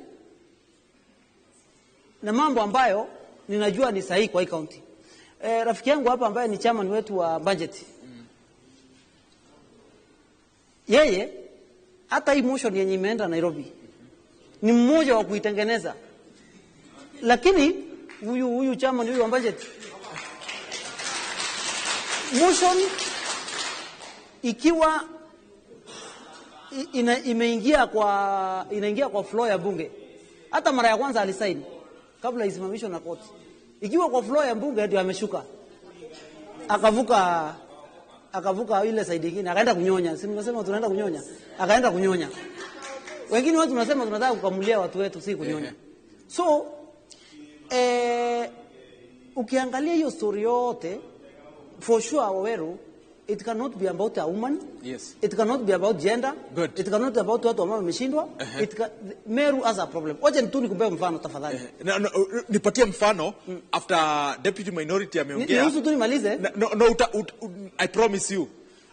na mambo ambayo ninajua ni sahihi kwa hii county. Rafiki yangu hapa ambaye ni chairman wetu wa budget, yeye hata hii motion yenye imeenda Nairobi ni mmoja wa kuitengeneza. Lakini huyu chairman huyu wa budget, motion ikiwa inaingia kwa floor ya bunge, hata mara ya kwanza alisign kabla isimamishwe na court. Ikiwa kwa floor ya bunge ndio ameshuka, akavuka ile side nyingine akaenda kunyonya. Si mnasema tunaenda kunyonya? Akaenda kunyonya. Wengine watu tunasema tunataka kukamulia watu wetu, si kunyonya. So ukiangalia hiyo story yote, for sure Waweru, it cannot be about a woman. Yes. It cannot be about gender. Good. It cannot be about watu ambao wameshindwa. Meru has a problem. Wacha tu nikupe mfano tafadhali. No, nipatie mfano after deputy minority ameongea. Niruhusu tu nimalize. No, I promise you.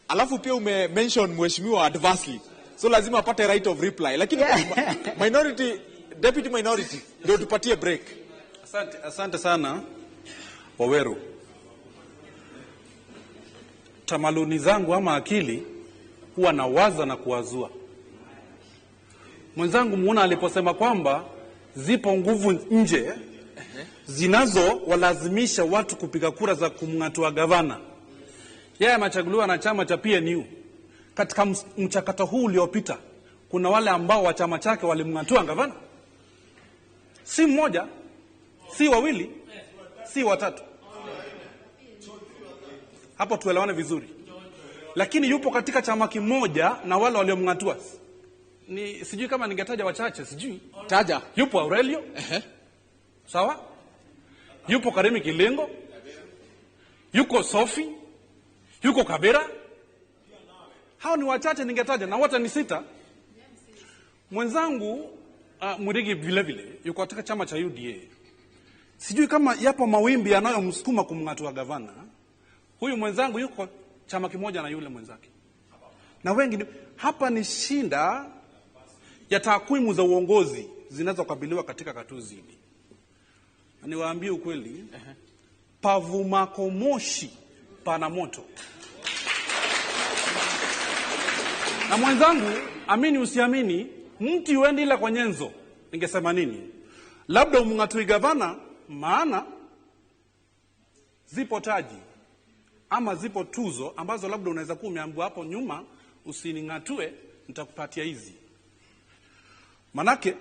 Alafu pia ume mention mheshimiwa adversely. So lazima apate right of reply. Lakini minority, deputy minority ndio tupatie break. Asante sana Waweru. Tamaluni zangu ama akili huwa nawaza na kuwazua. Mwenzangu muona aliposema kwamba zipo nguvu nje zinazo walazimisha watu kupiga kura za kumng'atua gavana. Yeye amechaguliwa na chama cha PNU. Katika mchakato huu uliopita kuna wale ambao wa chama chake walimng'atua gavana. Si mmoja, si wawili, si watatu. Hapo tuelewane vizuri. Lakini yupo katika chama kimoja na wale waliomng'atua. Ni sijui kama ningetaja wachache, sijui. Taja. Yupo Aurelio. Sawa? Yupo Karimi Kilingo. Yuko Sofi. Yuko Kabera. Hao ni wachache ningetaja na wote ni 6. Mwenzangu Murigi vile vile yuko katika chama cha UDA. Sijui kama yapo mawimbi yanayomsukuma kumng'atua gavana. Huyu mwenzangu yuko chama kimoja na yule mwenzake. Na wengi hapa ni shinda ya takwimu za uongozi zinazokabiliwa katika katuzi hili. Na niwaambie ukweli, pavumako moshi pana moto. Na mwenzangu, amini usiamini, mti uende ila kwa nyenzo. Ningesema nini? Labda umng'atui gavana, maana zipo taji ama zipo tuzo ambazo labda unaweza kuwa umeambiwa hapo nyuma, usining'atue nitakupatia hizi. Manake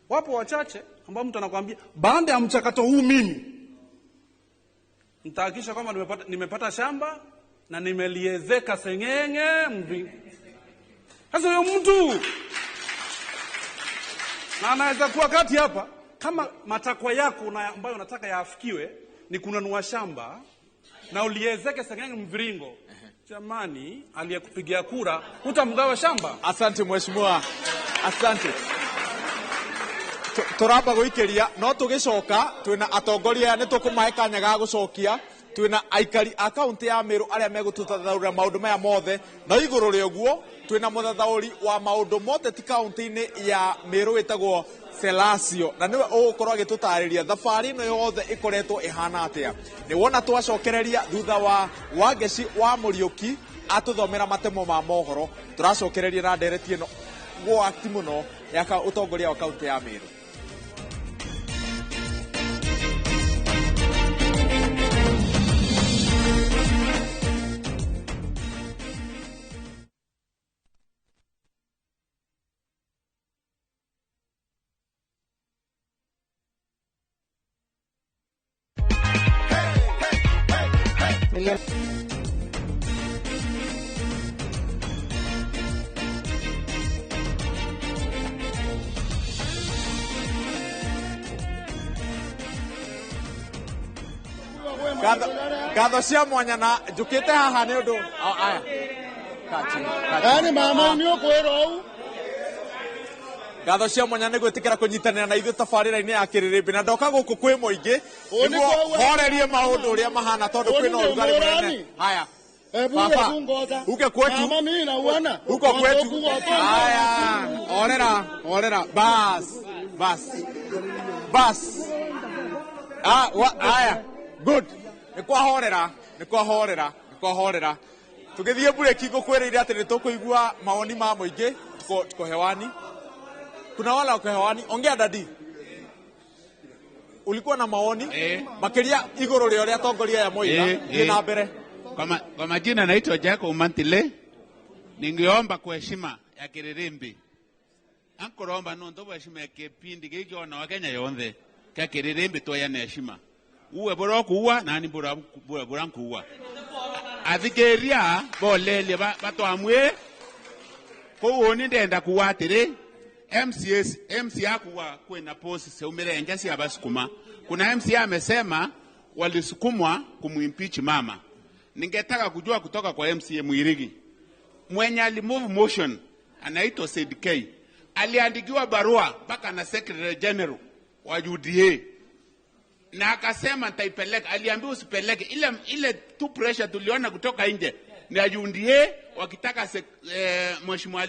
Wapo wachache ambao mtu anakuambia baada ya mchakato huu mimi nitahakikisha kwamba nimepata shamba na nimeliezeka seng'enge mvi. Sasa huyo mtu na anaweza kuwa kati hapa, kama matakwa yako ambayo unataka yaafikiwe ni kununua shamba na uliezeke seng'enge mviringo, jamani, aliyekupigia kura hutamgawa shamba. Asante mheshimiwa, asante. Turamba guikiria no tugicoka twina atongoria ni tukumahe kanya ga gucokia. Twina aikari a kaunti ya Meru aria megututhathaurira maundu maya mothe, na iguru ria uguo twina muthathauri wa maundu mothe ti kaunti-ini ya Meru witagwo Selasio, na niwe ugukorwo agitutariria thabari ino yothe ikoretwo ihana atia. Ni wona twacokereria thutha wa Wangeci wa Muriuki atuthomera matemo ma mohoro, turacokereria na ndereti ino gwati muno ya utongoria wa kaunti ya Meru. Ngatho cia mwanya na njukite haha ni undu aya. Ani mama ni ukwirwo u. Ngatho cia mwanya ni gwitikira kunyitanira na ithuĩ tabarĩra-inĩ ya Kĩrĩrĩmbĩ, na ndoka gũkũ kwĩ mũingĩ nĩguo horerie maũndũ ũrĩa mahana tondũ kwĩna ũrugarĩ mũnene. Haya. Baba, uke kwetu. Mama mimi na uona. Uko kwetu. Haya, orera, orera. Bas, bas. Bas. Ah, haya. Good. Nĩ kwahorera, nĩ kwahorera, nĩ kwahorera. Tũgĩthiĩ bureki ngũkwĩrĩire atĩ nĩ tũkũigua mawoni ma mũingĩ. Tuko hewani. Kuna wala wako hewani. Ongea dadi. Ulikuwa na maoni makiria igũrũ rĩa ũrĩa atongoria aya moiga. Thiĩ na mbere. Kwa majina naitwa Jacob Mantile. Ningeomba kwa heshima ya Kĩrĩrĩmbĩ. Ankoromba nondu bwa heshima ya kipindi gĩkĩ ona wa Kenya yonthe. Kĩa Kĩrĩrĩmbĩ twoyane heshima. Uwe bora kuwa nani bora bora kuwa. Athikeria bolelie batwamwe. Koguo ni ndenda kuwa atiri MCS MC akuwa kwena post seumire njasi abasukuma. Kuna MC amesema walisukumwa kumuimpeach mama. Ningetaka kujua kutoka kwa MCA Mwirigi. Mwenye alimove motion anaitwa Said K. Aliandikiwa barua mpaka na Secretary General wa UDA. Na akasema nitaipeleka, aliambiwa usipeleke. Ile tu pressure tuliona kutoka nje ni UDA wakitaka mheshimiwa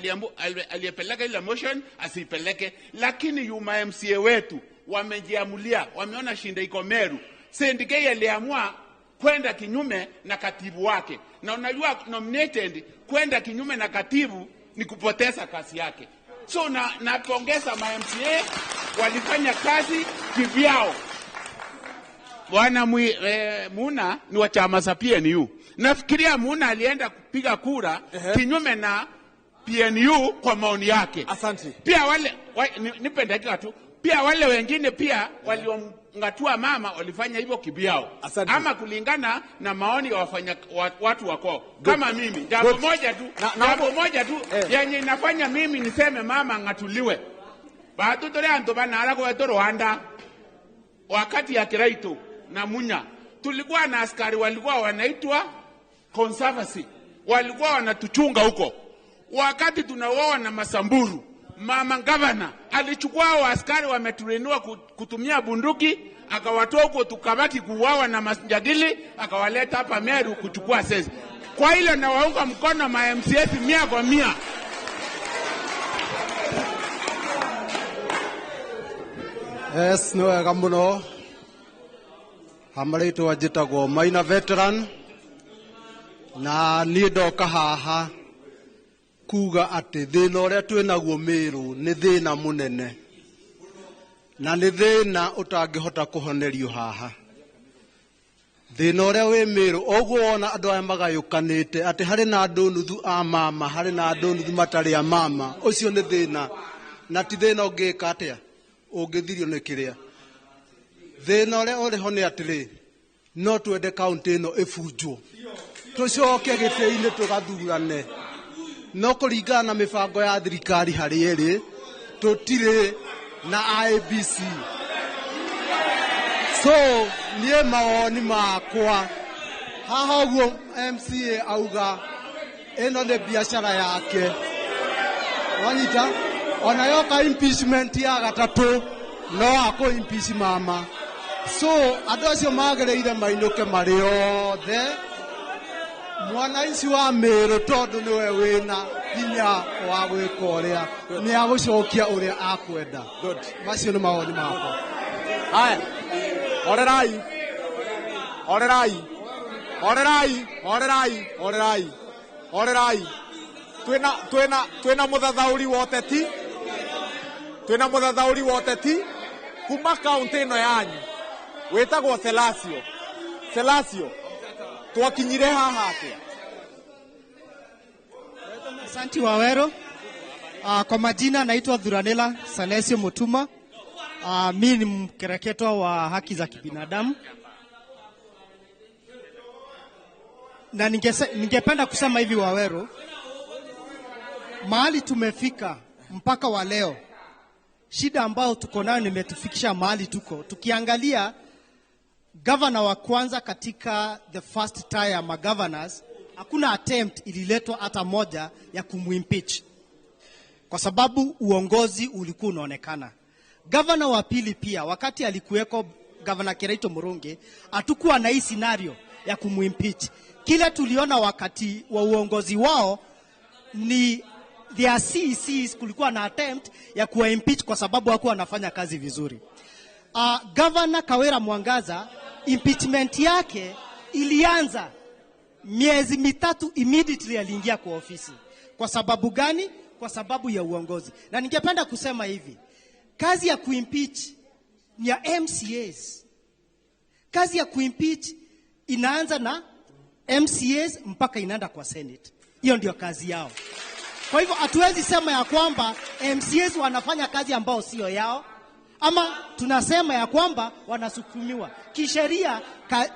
aliyepeleka ile motion asipeleke, lakini yuma MCA wetu wamejiamulia, wameona shinda iko Meru. Said K aliamua kwenda kinyume na katibu wake. Na unajua nominated kwenda kinyume na katibu ni kupoteza kazi yake. So napongeza ma MCA walifanya kazi kivyao. Bwana Muna ni wa chama cha PNU. Nafikiria Muna alienda kupiga kura kinyume na PNU kwa maoni yake. Asante. Pia wale nipe dakika tu. Pia wale wengine pia waliongatua mama walifanya hivyo kibyao. Ama kulingana na maoni ya wafanya watu wako. Kama mimi jambo moja tu, jambo moja tu yenye inafanya mimi niseme mama ngatuliwe. Batu tore antu bana ala kwa Rwanda wakati ya Kiraito na Munya tulikuwa na askari walikuwa wanaitwa conservancy, walikuwa wanatuchunga huko. Wakati tunaoa na Masamburu, mama governor alichukua wa askari wametrainiwa kutumia bunduki, akawatoa huko tukabaki kuuawa na majagili, akawaleta hapa Meru kuchukua sesi. Kwa hilo na waunga mkono ma MCS 100 kwa 100. Yes, nĩ wega mũno. Hamarĩtwa njĩtagwo Maina Veteran, na niĩ ndoka haha kuga atĩ thĩna ũrĩa twĩnaguo Meru nĩ thĩna mũnene, na nĩ thĩna ũtangĩhota kũhonerio haha. Thĩna ũrĩa wĩ Meru, ũguo wona andũ aya magayũkanĩte atĩ harĩ na andũ nuthu a mama, harĩ na andũ nuthu matarĩ a mama, ũcio nĩ thĩna, na ti thĩna ũngĩka atĩa Ũngĩthirio nĩ kĩrĩa. Thĩna ũrĩa ũrĩ ho nĩ atĩrĩ, no twende kaũntĩ ĩno ĩbunjwo, tũcoke gĩtĩ-inĩ tũgathurane, no kũringana na mĩbango ya thirikari harĩ ĩrĩ, tũtirĩ na IEBC. So niĩ mawoni makwa haha ũguo MCA auga ĩno nĩ biacara yake, wanyita. Ona yoka impeachment ya gatatũ no akũ impeach mama. So andũ acio magĩrĩire mainũke marĩ othe. Mwananchi wa Meru tondũ nĩwe wĩna hinya wa gwĩka ũrĩa nĩ agũcokia ũrĩa akwenda. Macio nĩ mawoni makwa. Haya, horerai, horerai, horerai, horerai, horerai, horerai. Twĩna mũthathaũri wa ũteti, twĩna mũthathaũri wa ũteti kuma kaũntĩ ĩno yanyu wĩtagwo Selasio. Selasio, twakinyire haha atĩa? Asanti Wawero. Kwa majina naitwa Dhuranela Salesio Mutuma. Mi ni mkereketwa wa haki za kibinadamu, na ningependa kusema hivi Wawero, mahali tumefika mpaka wa leo, shida ambayo tuko nayo nimetufikisha mahali tuko. Tukiangalia governor wa kwanza katika the first tier ma governors, hakuna attempt ililetwa hata moja ya kumuimpeach, kwa sababu uongozi ulikuwa unaonekana. Governor wa pili pia, wakati alikuweko Governor Kiraito Murungi, hatukuwa na hii scenario ya kumuimpeach. Kile tuliona wakati wa uongozi wao ni their CECs, kulikuwa na attempt ya kuwa impeach kwa sababu hawakuwa wanafanya kazi vizuri. Governor Kawira Mwangaza, impeachment yake ilianza miezi 3 immediately aliingia kwa ofisi. Kwa sababu gani? Kwa sababu ya uongozi. Na ningependa kusema hivi, kazi ya kuimpeach ni ya MCAs. Kazi ya kuimpeach inaanza na MCAs mpaka inaenda kwa Senate. Hiyo ndio kazi yao. Kwa hivyo hatuwezi sema ya kwamba MCAs wanafanya kazi ambao sio yao, ama tunasema ya kwamba wanasukumiwa. Kisheria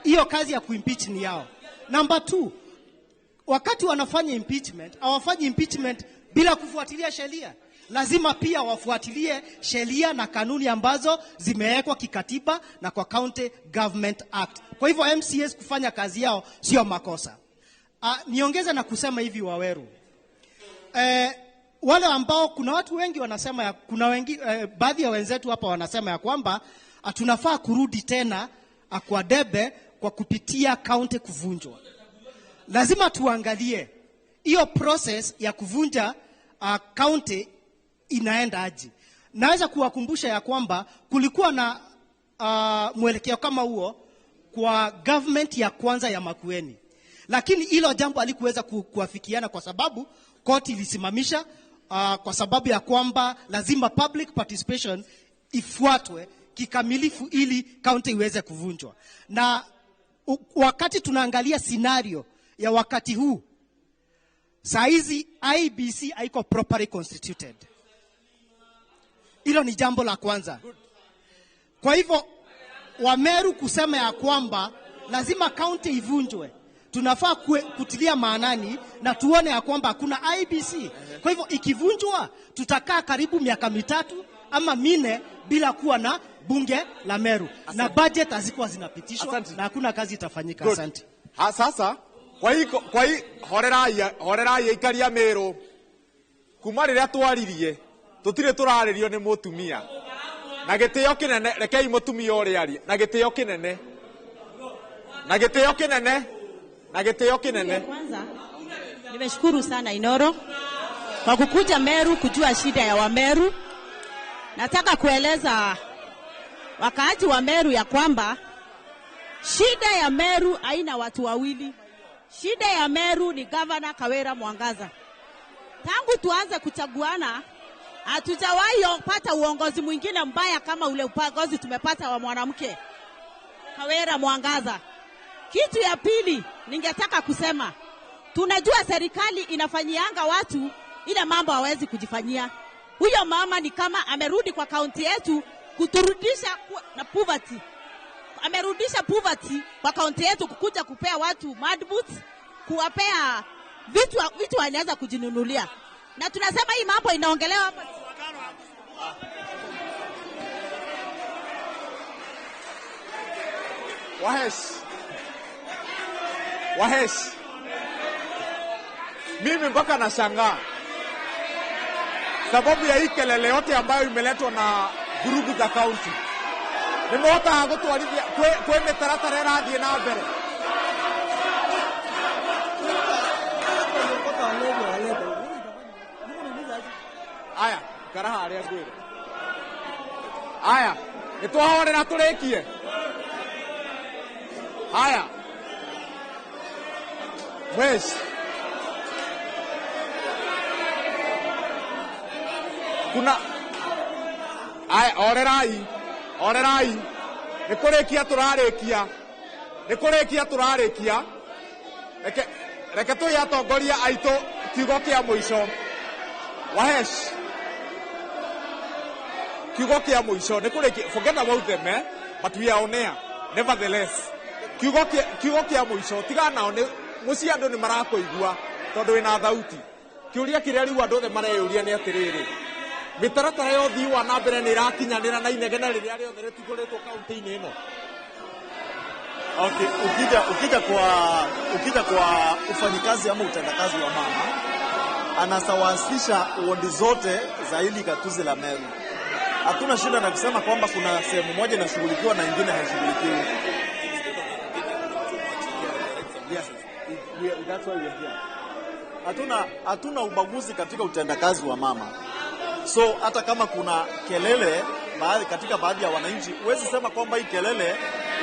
hiyo kazi ya kuimpeach ni yao. Number 2, wakati wanafanya impeachment, hawafanyi impeachment bila kufuatilia sheria. Lazima pia wafuatilie sheria na kanuni ambazo zimewekwa kikatiba na kwa County Government Act. Kwa hivyo MCAs kufanya kazi yao sio makosa. Niongeze na kusema hivi Waweru. Wale ambao kuna watu wengi wanasema ya, kuna wengi, baadhi ya wenzetu hapa wanasema ya kwamba tunafaa kurudi tena kwa debe kwa kupitia county kuvunjwa. Lazima tuangalie hiyo process ya kuvunja county inaenda aje. Naweza kuwakumbusha ya kwamba kulikuwa na mwelekeo kama huo kwa government ya kwanza ya Makueni. Lakini hilo jambo halikuweza kuafikiana kwa sababu koti ilisimamisha, kwa sababu ya kwamba lazima public participation ifuatwe kikamilifu ili county iweze kuvunjwa. Na wakati tunaangalia scenario ya wakati huu, saa hizi IEBC haiko properly constituted. Hilo ni jambo la kwanza. Kwa hivyo Wameru kusema ya kwamba lazima county ivunjwe, tunafaa kutilia maanani na tuone ya kwamba hakuna IEBC. Kwa hivyo ikivunjwa tutakaa karibu miaka 3 ama 4 bila kuwa na bunge la Meru. Asante. Na budget hazikuwa zinapitishwa. Asante. Na hakuna kazi itafanyika. Asante. Ha, sasa kwa hii horerai ikaria Meru kuma riria twaririe tutire turaririo ni mutumia na gitio kinene, rekei mutumia uria arie na gitio kinene, na gitio kinene, na gitio kinene. Kwanza nimeshukuru sana Inoro kwa kukuja Meru kujua shida ya Wameru. Nataka kueleza wakaaji wa Meru ya kwamba shida ya Meru haina watu wawili. Shida ya Meru ni Governor Kawira Mwangaza. Tangu tuanze kuchaguana hatujawahi pata uongozi mwingine mbaya kama ule uongozi tumepata wa mwanamke Kawira Mwangaza. Kitu ya pili ningetaka kusema, tunajua serikali inafanyianga watu ile mambo hawezi kujifanyia. Huyo mama ni kama amerudi kwa kaunti yetu kuturudisha na poverty. Amerudisha poverty kwa kaunti yetu, kukuja kupea watu mud boots, kuwapea vitu wanaweza kujinunulia. Na tunasema hii mambo inaongelewa hapa. Wahesh. Mimi mpaka nashangaa sababu ya hii kelele yote ambayo imeletwa na vurugu za kaunti. Nimeota gutwarithia kwe mitaratara ĩrathiĩ na mbere. Aya, ikara harĩa ngwĩre. Aya, nĩtwahorera tũrĩkie. Haya. Mwesh. Kuna aya, orerai. Orerai. Nĩ kũrĩkia tũrarĩkia. Nĩ kũrĩkia tũrarĩkia. Reke tũhe atongoria aitũ kiugo kĩa mũico. Wahesh. Kiugo kĩa mũico nĩ kũrĩkia. Forget about them, but we are on air. Nevertheless, kiugo kĩa mũico tiga nao nĩ mũciĩ andũ nĩ marakũigua tondũ wĩna thauti. Kĩũria kĩrĩa rĩu andũ othe mareyũria nĩ atĩrĩrĩ, mĩtaratara ya ũthii wa na mbere nĩ ĩrakinyanĩra na inegene rĩrĩa rĩothe rĩtugũrĩtwo kaunti-inĩ ĩno? Okay, ukija kwa ufanyikazi ama utendakazi wa mama, anasawasisha wodi zote za hili gatuzi la Meru. Hatuna shida na kusema kwamba kuna sehemu moja inashughulikiwa na nyingine haishughulikiwi. Yes, that's why we are here. Hatuna ubaguzi katika utendakazi wa mama. So hata kama kuna kelele katika baadhi ya wananchi, huwezi sema kwamba hii kelele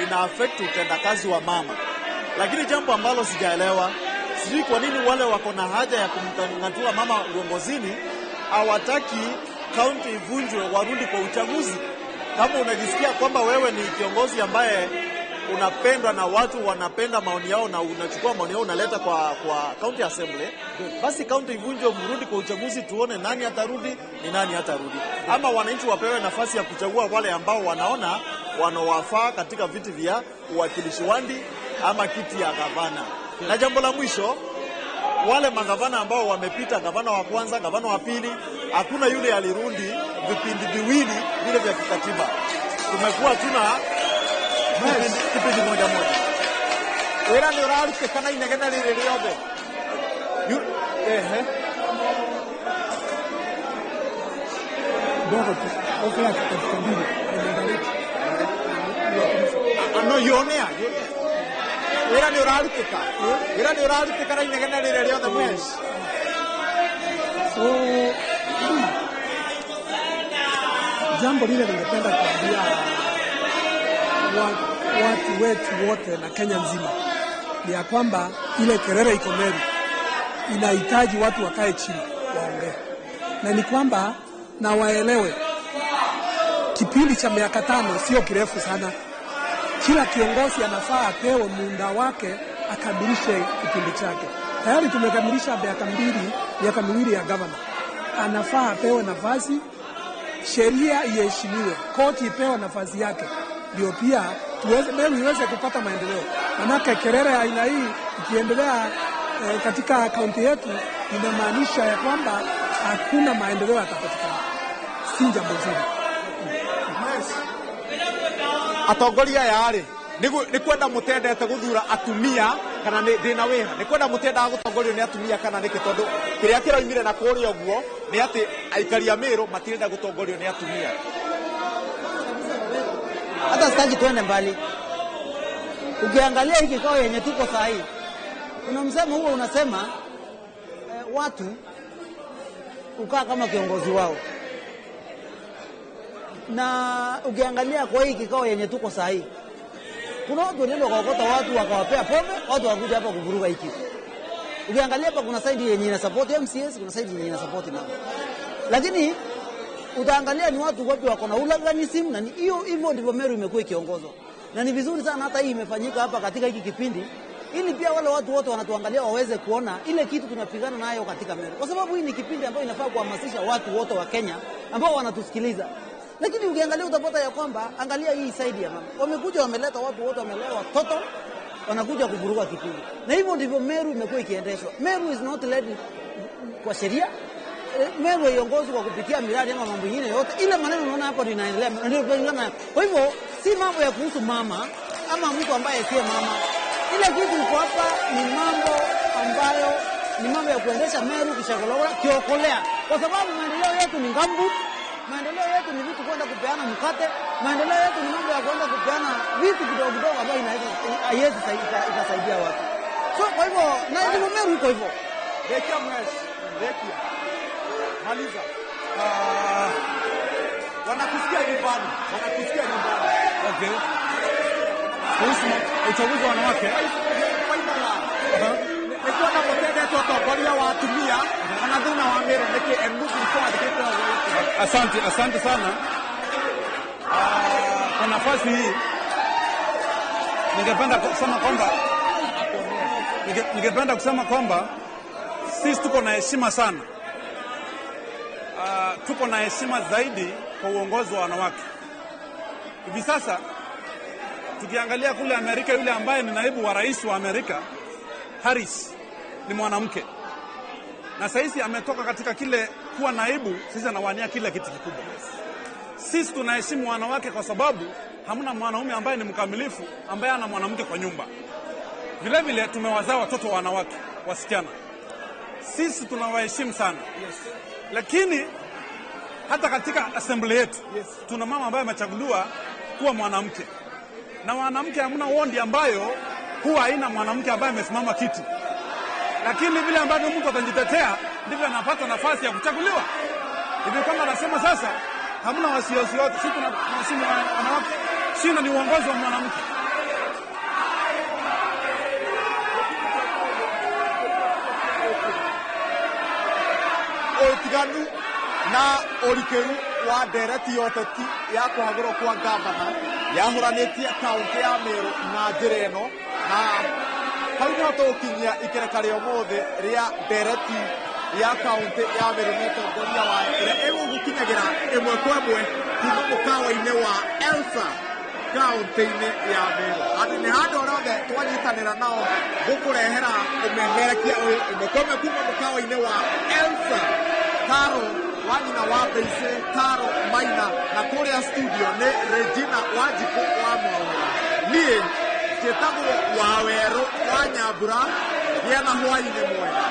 ina affect utendakazi wa mama. Lakini jambo ambalo sijaelewa, sijui kwa nini wale wako na haja ya kumtangatua mama uongozini hawataki kaunti ivunjwe warudi kwa uchaguzi. Kama unajisikia kwamba wewe ni kiongozi ambaye unapendwa na watu, wanapenda maoni yao na unachukua maoni yao unaleta kwa county assembly, basi county ivunjwe, mrudi kwa uchaguzi, tuone nani atarudi ni nani atarudi. Ama wananchi wapewe nafasi ya kuchagua wale ambao wanaona wanawafaa katika viti vya uwakilishi wandi ama kiti ya gavana. Na jambo la mwisho, wale magavana ambao wamepita, gavana wa kwanza, gavana wa pili, hakuna yule alirudi vipindi viwili vile vya kikatiba. Tumekuwa tuna kipindi moja moja. Wĩra nĩ ũrarutĩka na inegene rĩrĩ rĩothe. Ehe. Ndogo tu. Ofa ya dakika mbili. No, yonea. Wĩra nĩ ũrarutĩka. Wĩra nĩ ũrarutĩka na inegene rĩrĩ rĩothe mwesh. So jambo lile ningependa kuambia watu wetu wote na Kenya nzima ni ya kwamba ile kelele iko Meru inahitaji watu wakae chini waongee, na ni kwamba na waelewe kipindi cha miaka 5 sio kirefu sana. Kila kiongozi anafaa apewe muda wake akamilishe kipindi chake. Tayari tumekamilisha miaka miwili ya governor. Anafaa apewe nafasi, sheria iheshimiwe, koti ipewe nafasi yake, ndio pia tuweze Meru iweze kupata maendeleo. Manake kelele ya aina hii ikiendelea katika kaunti yetu inamaanisha ya kwamba hakuna maendeleo yatapatikana. Si jambo zuri. Atongoria aya rĩ, nĩ kwenda mũtendete gũthura atumia kana nĩ thĩna wĩha? Nĩ kwenda mũtendaga gũtongorio nĩ atumia kana nĩkĩ? Tondũ kĩrĩa kĩroimire na kũrĩa ũguo nĩ atĩ aikari a Meru matirenda gũtongorio nĩ atumia. Hata sitaki tuende mbali. Ukiangalia hiki kikao yenye tuko saa hii, kuna msemo huo unasema watu ukaa kama kiongozi wao. Na ukiangalia kwa hii kikao yenye tuko saa hii, kuna watu walienda wakaokota watu wakawapea pombe, watu wakuja hapa kuvuruga hiki. Ukiangalia hapa kuna side yenye ina support MCS, kuna side yenye ina support mama. Lakini utaangalia ni watu wapi wako na hooliganism, na hiyo hivyo ndivyo Meru imekuwa ikiongozwa. Na ni vizuri sana hata hii imefanyika hapa katika hiki kipindi, ili pia wale watu wote wanatuangalia waweze kuona ile kitu tunapigana nayo katika Meru. Kwa sababu hii ni kipindi ambayo inafaa kuhamasisha watu wote wa Kenya ambao wanatusikiliza. Lakini ukiangalia utapata ya kwamba, angalia hii side ya mama, wamekuja wameleta watu wote, wamelewa watoto, wanakuja kuvuruga kipindi, na hivyo ndivyo Meru imekuwa ikiendeshwa. Meru is not led kwa sheria. Meru haiongozwi kwa kupitia miradi ama mambo mengine yote. Ile maneno unaona hapo ndio inaendelea, ndio tunaendelea. Kwa hivyo si mambo ya kuhusu mama ama mtu ambaye si mama. Ile kitu iko hapa ni mambo ambayo ni mambo ya kuendesha Meru kishakolora kiokolea, kwa sababu maendeleo yetu ni ngambu, maendeleo yetu ni vitu kwenda kupeana mkate, maendeleo yetu ni mambo ya kwenda kupeana vitu kidogo kidogo ambayo inaweza haiwezi ikasaidia watu. So kwa hivyo na ndivyo Meru iko hivyo. Rekia mwesh, rekia. Maliza. Wanakusikia nyumbani, wanakusikia nyumbani. Okay. Kuhusu uchaguzi wa wanawake. Nikuona mutendetwo atongoria wa atumia kana thuna wa Meru niki and moving forward gĩkoragwo. Asante, asante sana. Kwa nafasi hii ningependa kusema kwamba ningependa kusema kwamba sisi tuko na heshima sana. Tuko na heshima zaidi kwa uongozi wa wanawake. Hivi sasa tukiangalia kule Amerika, yule ambaye ni naibu wa rais wa Amerika Harris ni mwanamke, na saizi ametoka katika kile kuwa naibu, sisi anawania kile kiti kikubwa. Sisi tunaheshimu wanawake kwa sababu hamna mwanaume ambaye ni mkamilifu ambaye ana mwanamke kwa nyumba. Vile vile tumewazaa watoto wanawake, wasichana. Sisi tunawaheshimu sana. Yes. Lakini hata katika assembly yetu, yes, tuna mama ambaye amechaguliwa kuwa mwanamke. Na mwanamke hamna wondi ambayo huwa haina mwanamke ambaye amesimama kiti. Lakini vile ambavyo mtu atajitetea ndivyo anapata nafasi ya kuchaguliwa. Hivi kwamba anasema sasa hamna wasiwasi wote, sisi tunaheshimu wanawake, sina ni uongozi wa mwanamke. Ũtiganu na ũrikĩru wa ndereti ya ũteti ya kũhagũrwo kwa gavana yahũranĩtie kaũntĩ ya Meru na njĩra ĩno, na hau nĩho tũgũkinyia ikereka rĩa ũmũthĩ rĩa ndereti ya kaũntĩ ya Meru na ũtongoria wayo ĩrĩa ĩgũgũkinyagĩra ĩmwe kwa ĩmwe kuma mũkawa-inĩ wa Elsa kaũntĩ-inĩ ya Meru. Andũ nĩ handũ orothe twanyitanĩra nao gũkũrehera ũmemerekia ũyũ ĩmwe kwa ĩmwe kuma mũkawa-inĩ wa Elsa. Karo wanyina wa Beise, Karo Maina, na kũrĩa studio nĩ Regina Wanjikũ wa Mwaũra. Niĩ njĩtagwo Wawerũ wa Nyambura, gĩa na hwaĩ-inĩ mwega.